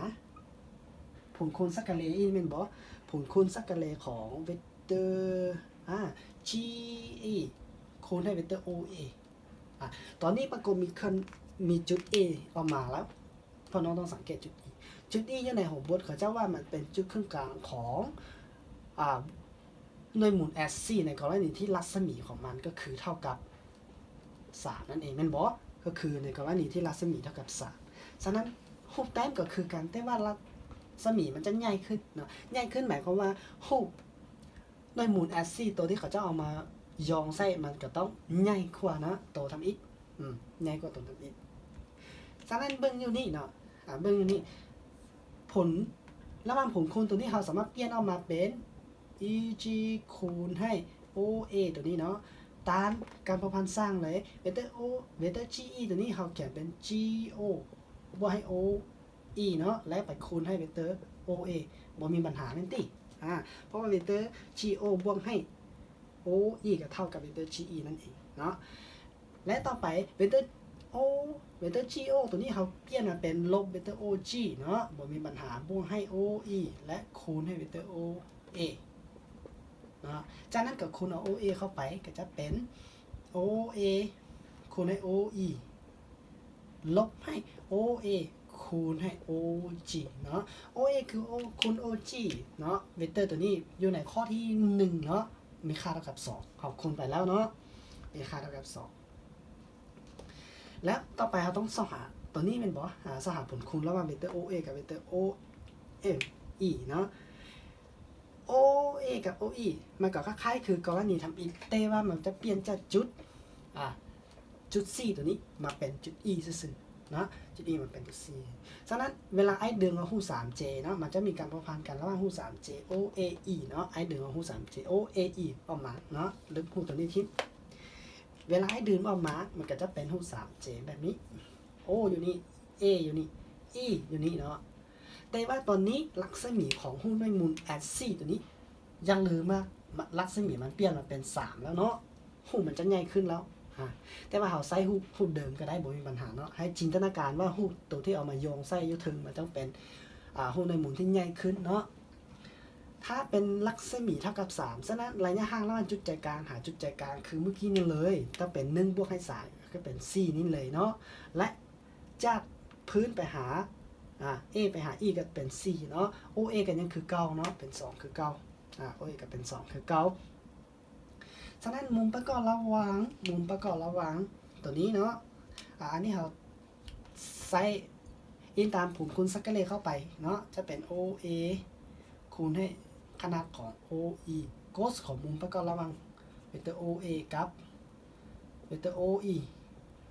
ຜົນຄູນສັກກະເລອີກແມ່ນບໍ່? ຜົນຄູນສັກກະເລຂອງເວັກເຕີ ອາ G E ຄູນໃຫ້ເວັກເຕີ O A ອາ ຕອນນີ້ປາກົດມີເຄື່ອນ ມີຈຸດ E ອອກມາແລ້ວ ພວກນ້ອງຕ້ອງສັງເກດຈຸດ E ຈຸດ E ຢູ່ໃນຫົວບົດ ເຂົາເຈົ້າວ່າມັນເປັນຈຸດສູນກາງຂອງ ອາ ໜ່ວຍໝູນແອັດຊີ ໃນກໍລະນີທີ່ລັດສະໝີຂອງມັນກໍຄືເທົ່າກັບສາມນັ້ນເອງແມ່ນບໍ່? ກໍຄືໃນກໍລະນີທີ່ລັດສະໝີເທົ່າກັບສາມ ສະນັ້ນຮູບແຕ້ມກໍຄືກັນ ແຕ່ວ່າລັດສະໝີມັນຈະໃຫຍ່ຂຶ້ນເນາະ ໃຫຍ່ຂຶ້ນໝາຍຄວາມວ່າຮູບ ໜ່ວຍໝູນແອັດຊີ ໂຕທີ່ເຂົາເຈົ້າເອົາມາຢອງໃສ່ ມັນກໍຕ້ອງໃຫຍ່ກວ່ານະ ໂຕທຳອິດ ອືມ ໃຫຍ່ກວ່າໂຕທຳອິດ. ສະນັ້ນເບິ່ງຢູ່ນີ້ເນາະ ອາ ເບິ່ງຢູ່ນີ້ ຜົນ ລະຫວ່າງຜົນຄູນໂຕນີ້ ເຮົາສາມາດປ່ຽນອອກມາເປັນ E G ຄູນໃຫ້ O A ໂຕນີ້ເນາະ ຕາມການພົວພັນສ້າງເລີຍ ເວັກເຕີ O ເວັກເຕີ G E ໂຕນີ້ ເຮົາຂຽນເປັນ G O ບວກໃຫ້ O E ເນາະ ແລະ ໄປຄູນໃຫ້ເວັກເຕີ O A ບໍ່ມີບັນຫາແມ່ນຕິ? ອາ ເພາະວ່າເວັກເຕີ G O ບວກໃຫ້ O E ກໍເທົ່າກັບເວັກເຕີ G E ນັ້ນເອງເນາະ. ແລະ ຕໍ່ໄປເວັກເຕີ O ເວັກເຕີ G O ໂຕນີ້ເຮົາປ່ຽນມາເປັນລົບເວັກເຕີ O G ເນາະ ບໍ່ມີບັນຫາ ບວກໃຫ້ O E ແລະ ຄູນໃຫ້ເວັກເຕີ O A ເນາະ. ຈາກນັ້ນກໍຄູນເອົາ O A ເຂົ້າໄປ ກໍຈະເປັນ O A ຄູນໃຫ້ O E ລົບໃຫ້ O A ຄູນໃຫ້ O G ເນາະ. O A ຄື O ຄູນ O G ເນາະ. ເວັກເຕີຕົວນີ້ຢູ່ໃນຂໍ້ທີໜຶ່ງເນາະ ມີຄ່າເທົ່າກັບສອງ ເຮົາຄູນໄປແລ້ວເນາະ ມີຄ່າເທົ່າກັບສອງ. ແລ້ວຕໍ່ໄປເຮົາຕ້ອງຊອກຫາຕົວນີ້ແມ່ນບໍ່? ອາ ຊອກຫາຜົນຄູນລະຫວ່າງເວັກເຕີ O A ກັບເວັກເຕີ O M E ເນາະ. O A ກັບ O E ມັນກໍຄ້າຍໆຄືກໍລະນີທຳອິດ ແຕ່ວ່າມັນຈະປ່ຽນຈາກຈຸດ ອາ ຈຸດ C ຕົວນີ້ມາເປັນຈຸດ E ຊື່ໆ ເນາະ ຈຸດ E ມັນເປັນຈຸດ C. ສະນັ້ນເວລາອ້າຍດຶງເອົາຮູບ ສາມ J ເນາະ ມັນຈະມີການພົວພັນກັນລະຫວ່າງຮູບ ສາມ J O A E ເນາະ ອ້າຍດຶງເອົາຮູບ ສາມ J O A E ອອກມາເນາະ ລຶບຮູບໂຕນີ້ຖິ້ມ. ເວລາອ້າຍດຶງອອກມາ ມັນກໍຈະເປັນຮູບ ສາມ J ແບບນີ້ O ຢູ່ນີ້ A ຢູ່ນີ້ E ຢູ່ນີ້ເນາະ. ແຕ່ວ່າຕອນນີ້ລັກສະໝີຂອງຮູບໜ່ວຍມູນ H C ໂຕນີ້ ຢ່າລືມວ່າ ມະ ລັກສະໝີມັນປ່ຽນມາເປັນສາມແລ້ວເນາະ ຮູບມັນຈະໃຫຍ່ຂຶ້ນແລ້ວ. ອາ ແຕ່ວ່າເຮົາໃຊ້ຮູບ ຮູບເດີມກໍໄດ້ ບໍ່ມີບັນຫາເນາະ. ໃຫ້ຈິນຕະນາການວ່າຮູບໂຕທີ່ເອົາມາໂຍງໃສ່ຢູ່ເທິງ ມັນຕ້ອງເປັນ ອາ ຮູບໜ່ວຍມູນທີ່ໃຫຍ່ຂຶ້ນເນາະ. ຖ້າເປັນລັກສະໝີເທົ່າກັບສາມ ສະນັ້ນໄລຍະຫ່າງລະຫວ່າງຈຸດໃຈກາງຫາຈຸດໃຈກາງຄືມື້ກີ້ນີ້ເລີຍ ຕ້ອງເປັນໜຶ່ງບວກໃຫ້ສາມ ກໍເປັນສີ່ນີ້ເລີຍເນາະ ແລະ ຈາກພື້ນໄປຫາ ອາ A ໄປຫາ E ກໍເປັນສີ່ເນາະ OA ກໍຍັງຄືເກົ່າເນາະ ເປັນສອງຄືເກົ່າ ອາ OA ກໍເປັນສອງຄືເກົ່າ. ສະນັ້ນມຸມປະກອບລະຫວ່າງ ມຸມປະກອບລະຫວ່າງໂຕນີ້ເນາະ ອາ ອັນນີ້ເຮົາໃຊ້ອີງຕາມຜົນຄູນສັກເກເລເຂົ້າໄປເນາະ ຈະເປັນ OA ຄູນໃຫ້ຂະໜາດຂອງ OE ໂກສຂອງມຸມປະກອບລະຫວ່າງເວັກເຕີ OA ກັບ ເວັກເຕີ OE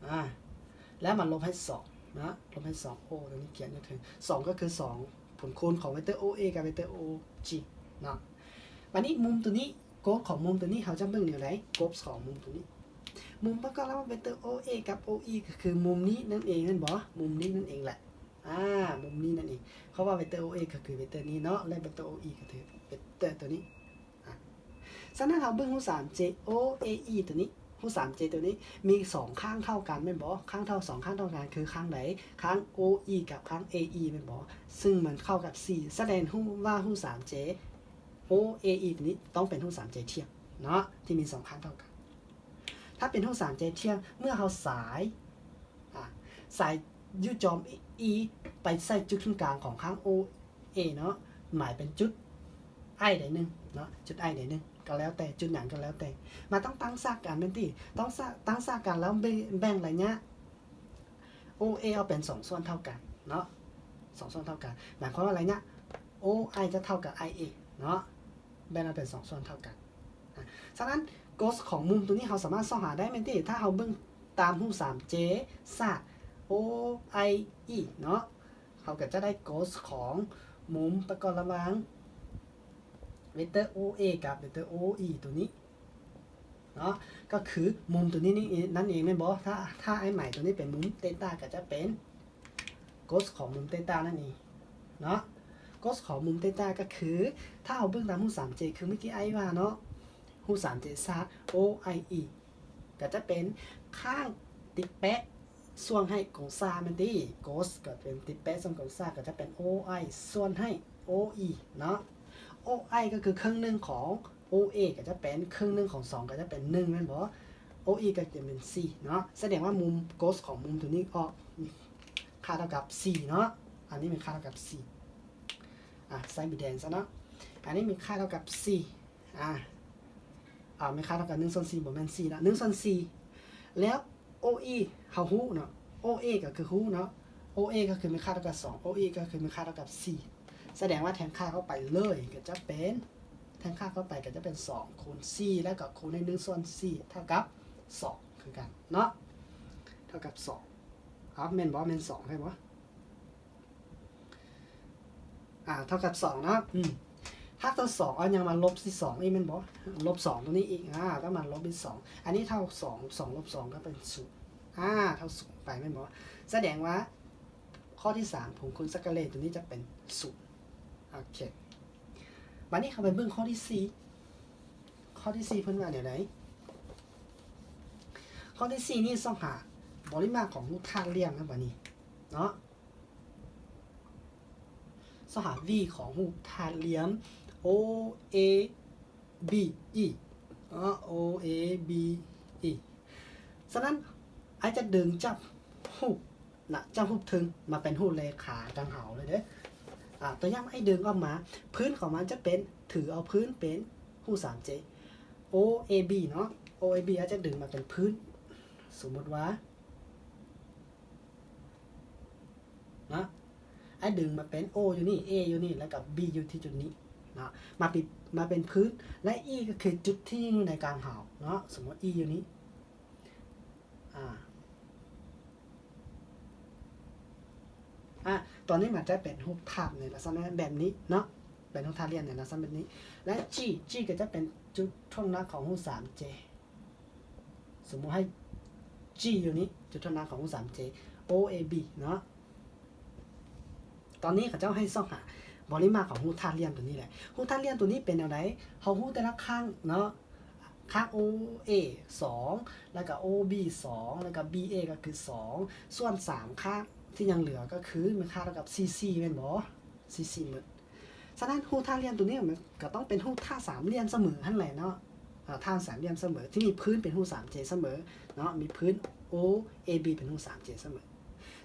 ອາ ແລ້ວມາລົບໃຫ້ສອງນະ ລົບໃຫ້ສອງ O ຕົວນີ້ຂຽນຢູ່ເທິງ ສອງກໍຄືສອງ ຜົນຄູນຂອງເວັກເຕີ OA ກັບເວັກເຕີ OG ເນາະ. ບາດນີ້ມຸມຕົວນີ້ ໂກສຂອງມຸມຕົວນີ້ ເຮົາຈະເບິ່ງແນວໃດ? ໂກສຂອງມຸມຕົວນີ້ ມຸມປະກອບລະຫວ່າງເວັກເຕີ OA ກັບ OE ກໍຄືມຸມນີ້ນັ້ນເອງແມ່ນບໍ່? ມຸມນີ້ນັ້ນເອງແຫຼະ ອາ ມຸມນີ້ນັ້ນເອງ ເພາະວ່າເວັກເຕີ OA ກໍຄືເວັກເຕີນີ້ເນາະ ແລະ ເວັກເຕີ OE ກໍຄືເວັກເຕີຕົວນີ້. ອາ ສະນັ້ນເຮົາເບິ່ງຮູບ ສາມ J O A E ຕົວນີ້ ຮູບ ສາມ J ຕົວນີ້ມີສອງຂ້າງເທົ່າກັນແມ່ນບໍ່? ຂ້າງເທົ່າ ສອງຂ້າງເທົ່າກັນຄືຂ້າງໃດ? ຂ້າງ OE ກັບຂ້າງ AE ແມ່ນບໍ່? ຊຶ່ງມັນເທົ່າກັບສີ່ ສະແດງຮູບວ່າຮູບ ສາມ J O A E ຕົວນີ້ຕ້ອງເປັນຮູບ ສາມ J ທ່ຽງເນາະ ທີ່ມີສອງຂ້າງເທົ່າກັນ. ຖ້າເປັນຮູບ ສາມ J ທ່ຽງ ເມື່ອເຮົາສາຍ ອາ ສາຍຢູ່ຈອມ E ໄປໃສ່ຈຸດສູນກາງຂອງຂ້າງ O A ເນາະ ໝາຍເປັນຈຸດ I ໃດໜຶ່ງເນາະ ຈຸດ I ໃດໜຶ່ງກໍແລ້ວແຕ່ ຈຸດຫຍັງກໍແລ້ວແຕ່ ມັນຕ້ອງຕັ້ງສາກກັນແມ່ນຕິ ຕ້ອງສາ ຕັ້ງສາກກັນແລ້ວແບ່ງ ແບ່ງໄລຍະ OA ອອກເປັນສອງສ່ວນເທົ່າກັນເນາະ ສອງສ່ວນເທົ່າກັນ ໝາຍຄວາມວ່າໄລຍະ OI ຈະເທົ່າກັບ IA ເນາະ ແບ່ງອອກເປັນສອງສ່ວນເທົ່າກັນ. ອາ ສະນັ້ນ ໂກສຂອງມຸມຕົວນີ້ເຮົາສາມາດຊອກຫາໄດ້ແມ່ນຕິ ຖ້າເຮົາເບິ່ງຕາມຮູບ ສາມ J ສາ OIE ເນາະ ເຮົາກໍຈະໄດ້ໂກສຂອງມຸມປະກອບລະຫວ່າງເວັກເຕີ OA ກັບເວັກເຕີ OE ຕົວນີ້ເນາະ ກໍຄືມຸມຕົວນີ້ນີ້ ນັ້ນເອງແມ່ນບໍ່? ຖ້າ ຖ້າອ້າຍໝາຍຕົວນີ້ເປັນມຸມເຕຕາ ກໍຈະເປັນໂກສຂອງມຸມເຕຕານັ້ນເອງເນາະ ໂກສຂອງມຸມເຕຕາ ກໍຄື ຖ້າເຮົາເບິ່ງຕາມຮູບ ສາມ J ຄືມື້ກີ້ອ້າຍວ່າເນາະ ຮູບ ສາມ J ສາ OIE ກໍຈະເປັນຂ້າງຕິດແປະ ສ່ວນໃຫ້ກົງສາແມ່ນຕິ ໂກສກໍເປັນຕິດແປະສ່ວນກົງສາ ກໍຈະເປັນ OI ສ່ວນໃຫ້ OE ເນາະ OI ກໍຄືເຄິ່ງໜຶ່ງຂອງ OA ກໍຈະເປັນເຄິ່ງໜຶ່ງຂອງສອງ ກໍຈະເປັນໜຶ່ງແມ່ນບໍ່? OE ກໍຈະເປັນສີ່ເນາະ ສະແດງວ່າມຸມ ໂກສຂອງມຸມຕົວນີ້ອອກມີຄ່າເທົ່າກັບສີ່ເນາະ ອັນນີ້ມີຄ່າເທົ່າກັບສີ່ ອາ ໃສ່ໝີແດງຊະເນາະ ອັນນີ້ມີຄ່າເທົ່າກັບສີ່ ອາ ອາ ມີຄ່າເທົ່າກັບໜຶ່ງສ່ວນສີ່ ບໍ່ແມ່ນສີ່ເນາະ ໜຶ່ງສ່ວນສີ່ ແລ້ວ OE ເຮົາຮູ້ເນາະ OA ກໍຄືຮູ້ເນາະ OA ກໍຄືມີຄ່າເທົ່າກັບສອງ OE ກໍຄືມີຄ່າເທົ່າກັບສີ່ ສະແດງວ່າແທນຄ່າເຂົ້າໄປເລີຍ ກໍຈະເປັນ ແທນຄ່າເຂົ້າໄປກໍຈະເປັນສອງຄູນສີ່ ແລ້ວກໍຄູນໃຫ້ໜຶ່ງສ່ວນສີ່ ເທົ່າກັບສອງຄືກັນເນາະ ເທົ່າກັບສອງ ເອົາ ແມ່ນບໍ່? ແມ່ນສອງແມ່ນບໍ່? ອາ ເທົ່າກັບສອງເນາະ ອືມ ຫາກເທົ່າສອງ ເອົາຫຍັງມາລົບໃສ່ສອງອີກແມ່ນບໍ່? ລົບສອງຕົວນີ້ອີກ ອາ ຕ້ອງມາລົບອີກສອງ ອັນນີ້ເທົ່າສອງ ສອງລົບສອງກໍເປັນສູນ ອາ ເທົ່າສູນໄປແມ່ນບໍ່? ສະແດງວ່າຂໍ້ທີສາມ ຜົນຄູນສັກເກເລຕົວນີ້ຈະເປັນສູນ ໂອເຄ ບາດນີ້ເຮົາໄປເບິ່ງຂໍ້ທີສີ່ ຂໍ້ທີສີ່ເພິ່ນວ່າແນວໃດ? ຂໍ້ທີສີ່ນີ້ຊອກຫາບໍລິມາກຂອງຮູບທາດຫຼ່ຽມນະ ບາດນີ້ເນາະ ຊອກຫາ V ຂອງຮູບທາດຫຼ່ຽມ OABE ເນາະ OABE ສະນັ້ນ ອ້າຍຈະດຶງຈັບຮູບ ນະ ຈາກຮູບເທິງມາເປັນຮູບເລຂາກາງເຫາເລີຍເດ້. ອາ ຕົວຢ່າງ ອ້າຍດຶງອອກມາ ພື້ນຂອງມັນຈະເປັນ ຖືເອົາພື້ນເປັນຮູບ ສາມ J OAB ເນາະ OAB ອ້າຍຈະດຶງມາເປັນພື້ນ ສົມມຸດວ່າ ເນາະ ອ້າຍດຶງມາເປັນ O ຢູ່ນີ້ A ຢູ່ນີ້ ແລ້ວກໍ B ຢູ່ທີ່ຈຸດນີ້ເນາະ ມາເປັນ ມາເປັນພື້ນ ແລະ E ກໍຄືຈຸດທີ່ຢູ່ໃນກາງເຫາເນາະ ສົມມຸດ E ຢູ່ນີ້ ອາ ຕົວນີ້ມັນຈະເປັນຮູບທາດໃນລັກສະນະແບບນີ້ເນາະ ເປັນຮູບທາດຫຼ່ຽມໃນລັກສະນະແບບນີ້ ແລະ G G ກໍຈະເປັນຈຸດຖ່ວງນ້ຳຂອງຮູບ ສາມ J ສົມມຸດໃຫ້ G ຢູ່ນີ້ ຈຸດຖ່ວງນ້ຳຂອງຮູບ ສາມ J O A B ເນາະ. ຕອນນີ້ເຂົາເຈົ້າໃຫ້ຊອກຫາບໍລິມາກຂອງຮູບທາດຫຼ່ຽມຕົວນີ້ແຫຼະ. ຮູບທາດຫຼ່ຽມຕົວນີ້ເປັນແນວໃດ? ເຮົາຮູ້ແຕ່ລະຂ້າງເນາະ ຂ້າງ O A ສອງ ແລ້ວກໍ O B ສອງ ແລ້ວກໍ B A ກໍຄື ສອງ ສ່ວນ ສາມ ຂ້າງທີ່ຍັງເຫຼືອກໍຄືມີຄ່າເທົ່າກັບ C C ແມ່ນບໍ່? C C ໝົດ. ສະນັ້ນຮູບທາດຫຼ່ຽມຕົວນີ້ມັນກໍຕ້ອງເປັນຮູບທາດສາມຫຼ່ຽມສະເໝີຫັ້ນແຫຼະເນາະ ອາ ທາດສາມຫຼ່ຽມສະເໝີທີ່ມີພື້ນເປັນຮູບ ສາມ J ສະເໝີເນາະ ມີພື້ນ O A B ເປັນຮູບ ສາມ J ສະເໝີ.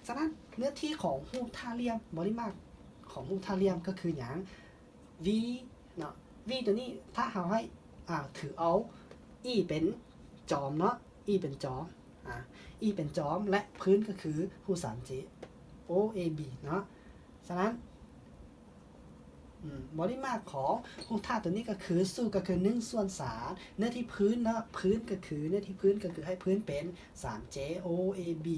ສະນັ້ນເນື້ອທີ່ຂອງຮູບທາດຫຼ່ຽມ ບໍລິມາກຂອງຮູບທາດຫຼ່ຽມກໍຄືຫຍັງ? V ເນາະ V ຕົວນີ້ ຖ້າເຮົາໃຫ້ ອາ ຖືເອົາ E ເປັນຈອມເນາະ E ເປັນຈອມ ອາ E ເປັນຈອມ ແລະ ພື້ນກໍຄືຮູບ ສາມ J O A B ເນາະ. ສະນັ້ນ ອືມ ບໍລິມາກຂອງຮູບທາດຕົວນີ້ກໍຄື ສູດກໍຄື ໜຶ່ງສ່ວນສາມ ເນື້ອທີ່ພື້ນເນາະ ພື້ນກໍຄື ເນື້ອທີ່ພື້ນກໍຄືໃຫ້ພື້ນເປັນ ສາມ J O A B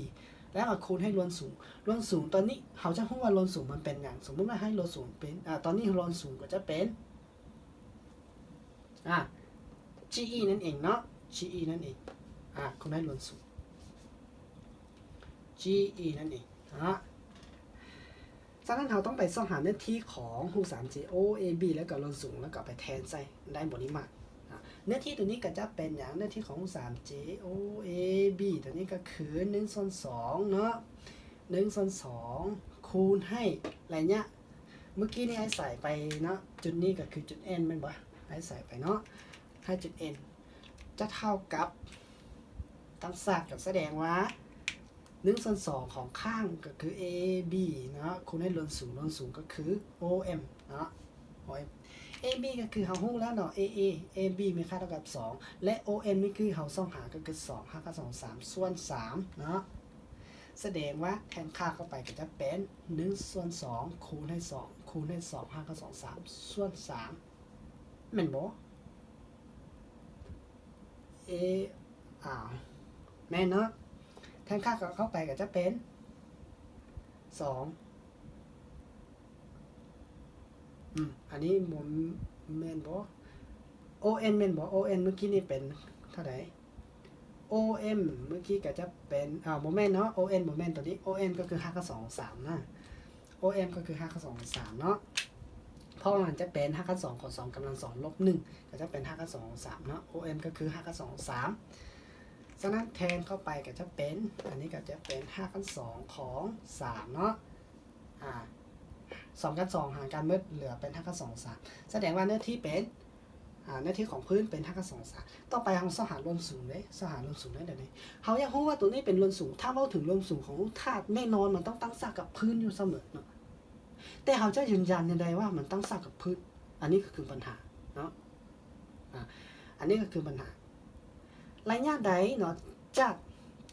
ແລ້ວມາຄູນໃຫ້ສ່ວນສູງ. ສ່ວນສູງຕອນນີ້ເຮົາຈະຮູ້ວ່າສ່ວນສູງມັນເປັນຫຍັງ? ສົມມຸດວ່າໃຫ້ສ່ວນສູງເປັນ ອາ ຕອນນີ້ສ່ວນສູງກໍຈະເປັນ ອາ G E ນັ້ນເອງເນາະ G E ນັ້ນເອງ ອາ ຄູນໃຫ້ສ່ວນສູງ G E ນັ້ນເອງເນາະ. ສະນັ້ນເຮົາຕ້ອງໄປຊອກຫາເນື້ອທີ່ຂອງຮູບ ສາມ J O A B ແລ້ວກໍສ່ວນສູງ ແລ້ວກໍໄປແທນໃສ່ໄດ້ບໍລິມາກ. ອາ ເນື້ອທີ່ຕົວນີ້ກໍຈະເປັນຫຍັງ? ເນື້ອທີ່ຂອງຮູບ ສາມ J O A B ຕົວນີ້ກໍຄື ໜຶ່ງສ່ວນສອງເນາະ ໜຶ່ງສ່ວນສອງ ຄູນໃຫ້ໄລຍະ ເມື່ອກີ້ນີ້ອ້າຍໃສ່ໄປເນາະ ຈຸດນີ້ກໍຄືຈຸດ N ແມ່ນບໍ່? ອ້າຍໃສ່ໄປເນາະ ໃຫ້ຈຸດ N ຈະເທົ່າກັບ ຕັ້ງສາກກໍສະແດງວ່າ ໜຶ່ງສ່ວນສອງຂອງຂ້າງກໍຄື A B ເນາະ ຄູນໃຫ້ສ່ວນສູງ ສ່ວນສູງກໍຄື O M ເນາະ O M A B ກໍຄືເຮົາຮູ້ແລ້ວເນາະ A A A B ມີຄ່າເທົ່າກັບສອງ ແລະ O M ນີ້ຄືເຮົາຊອກຫາກໍຄືສອງ ຮາກຂັ້ນສອງ ສາມ ສ່ວນສາມເນາະ. ສະແດງວ່າແທນຄ່າເຂົ້າໄປກໍຈະເປັນ ໜຶ່ງສ່ວນສອງ ຄູນໃຫ້ສອງ ຄູນໃຫ້ສອງ ຮາກຂັ້ນສອງ ສາມ ສ່ວນສາມ ແມ່ນບໍ່? ເອ ອາ ແມ່ນເນາະ ແທນຄ່າເຂົ້າໄປກໍຈະເປັນ ສອງ ອືມ ອັນນີ້ບໍ່ແມ່ນບໍ່? O N ແມ່ນບໍ່? O N ເມື່ອກີ້ນີ້ເປັນເທົ່າໃດ? O M ເມື່ອກີ້ກໍຈະເປັນ ອາ ບໍ່ແມ່ນເນາະ O N ບໍ່ແມ່ນຕົວນີ້ O N ກໍຄືຮາກຂັ້ນສອງ ສາມນະ O M ກໍຄືຮາກຂັ້ນສອງ ສາມເນາະ ເພາະວ່າມັນຈະເປັນຮາກຂັ້ນສອງຂອງສອງກຳລັງສອງ ລົບໜຶ່ງ ກໍຈະເປັນຮາກຂັ້ນສອງຂອງສາມເນາະ O M ກໍຄືຮາກຂັ້ນສອງຂອງສາມ. ສະນັ້ນແທນເຂົ້າໄປກໍຈະເປັນ ອັນນີ້ກໍຈະເປັນຮາກຂັ້ນສອງຂອງສາມເນາະ ອາ ສອງກັບສອງຫານກັນໝົດ ເຫຼືອເປັນຮາກຂັ້ນສອງຂອງສາມ ສະແດງວ່າເນື້ອທີ່ເປັນ ອາ ເນື້ອທີ່ຂອງພື້ນເປັນຮາກຂັ້ນສອງຂອງສາມ. ຕໍ່ໄປເຮົາຊອກຫາສ່ວນສູງເດ້ ຊອກຫາສ່ວນສູງໄດ້ແນວໃດ? ເຮົາຢາກຮູ້ວ່າຕົວນີ້ເປັນສ່ວນສູງ ຖ້າເວົ້າເຖິງສ່ວນສູງຂອງທາດ ແນ່ນອນມັນຕ້ອງຕັ້ງສາກກັບພື້ນຢູ່ສະເໝີເນາະ ແຕ່ເຮົາຈະຢືນຢັນແນວໃດວ່າມັນຕັ້ງສາກກັບພື້ນ? ອັນນີ້ກໍຄືບັນຫາເນາະ ອາ ອັນນີ້ກໍຄືບັນຫາ ໄລຍະໃດເນາະ ຈາກ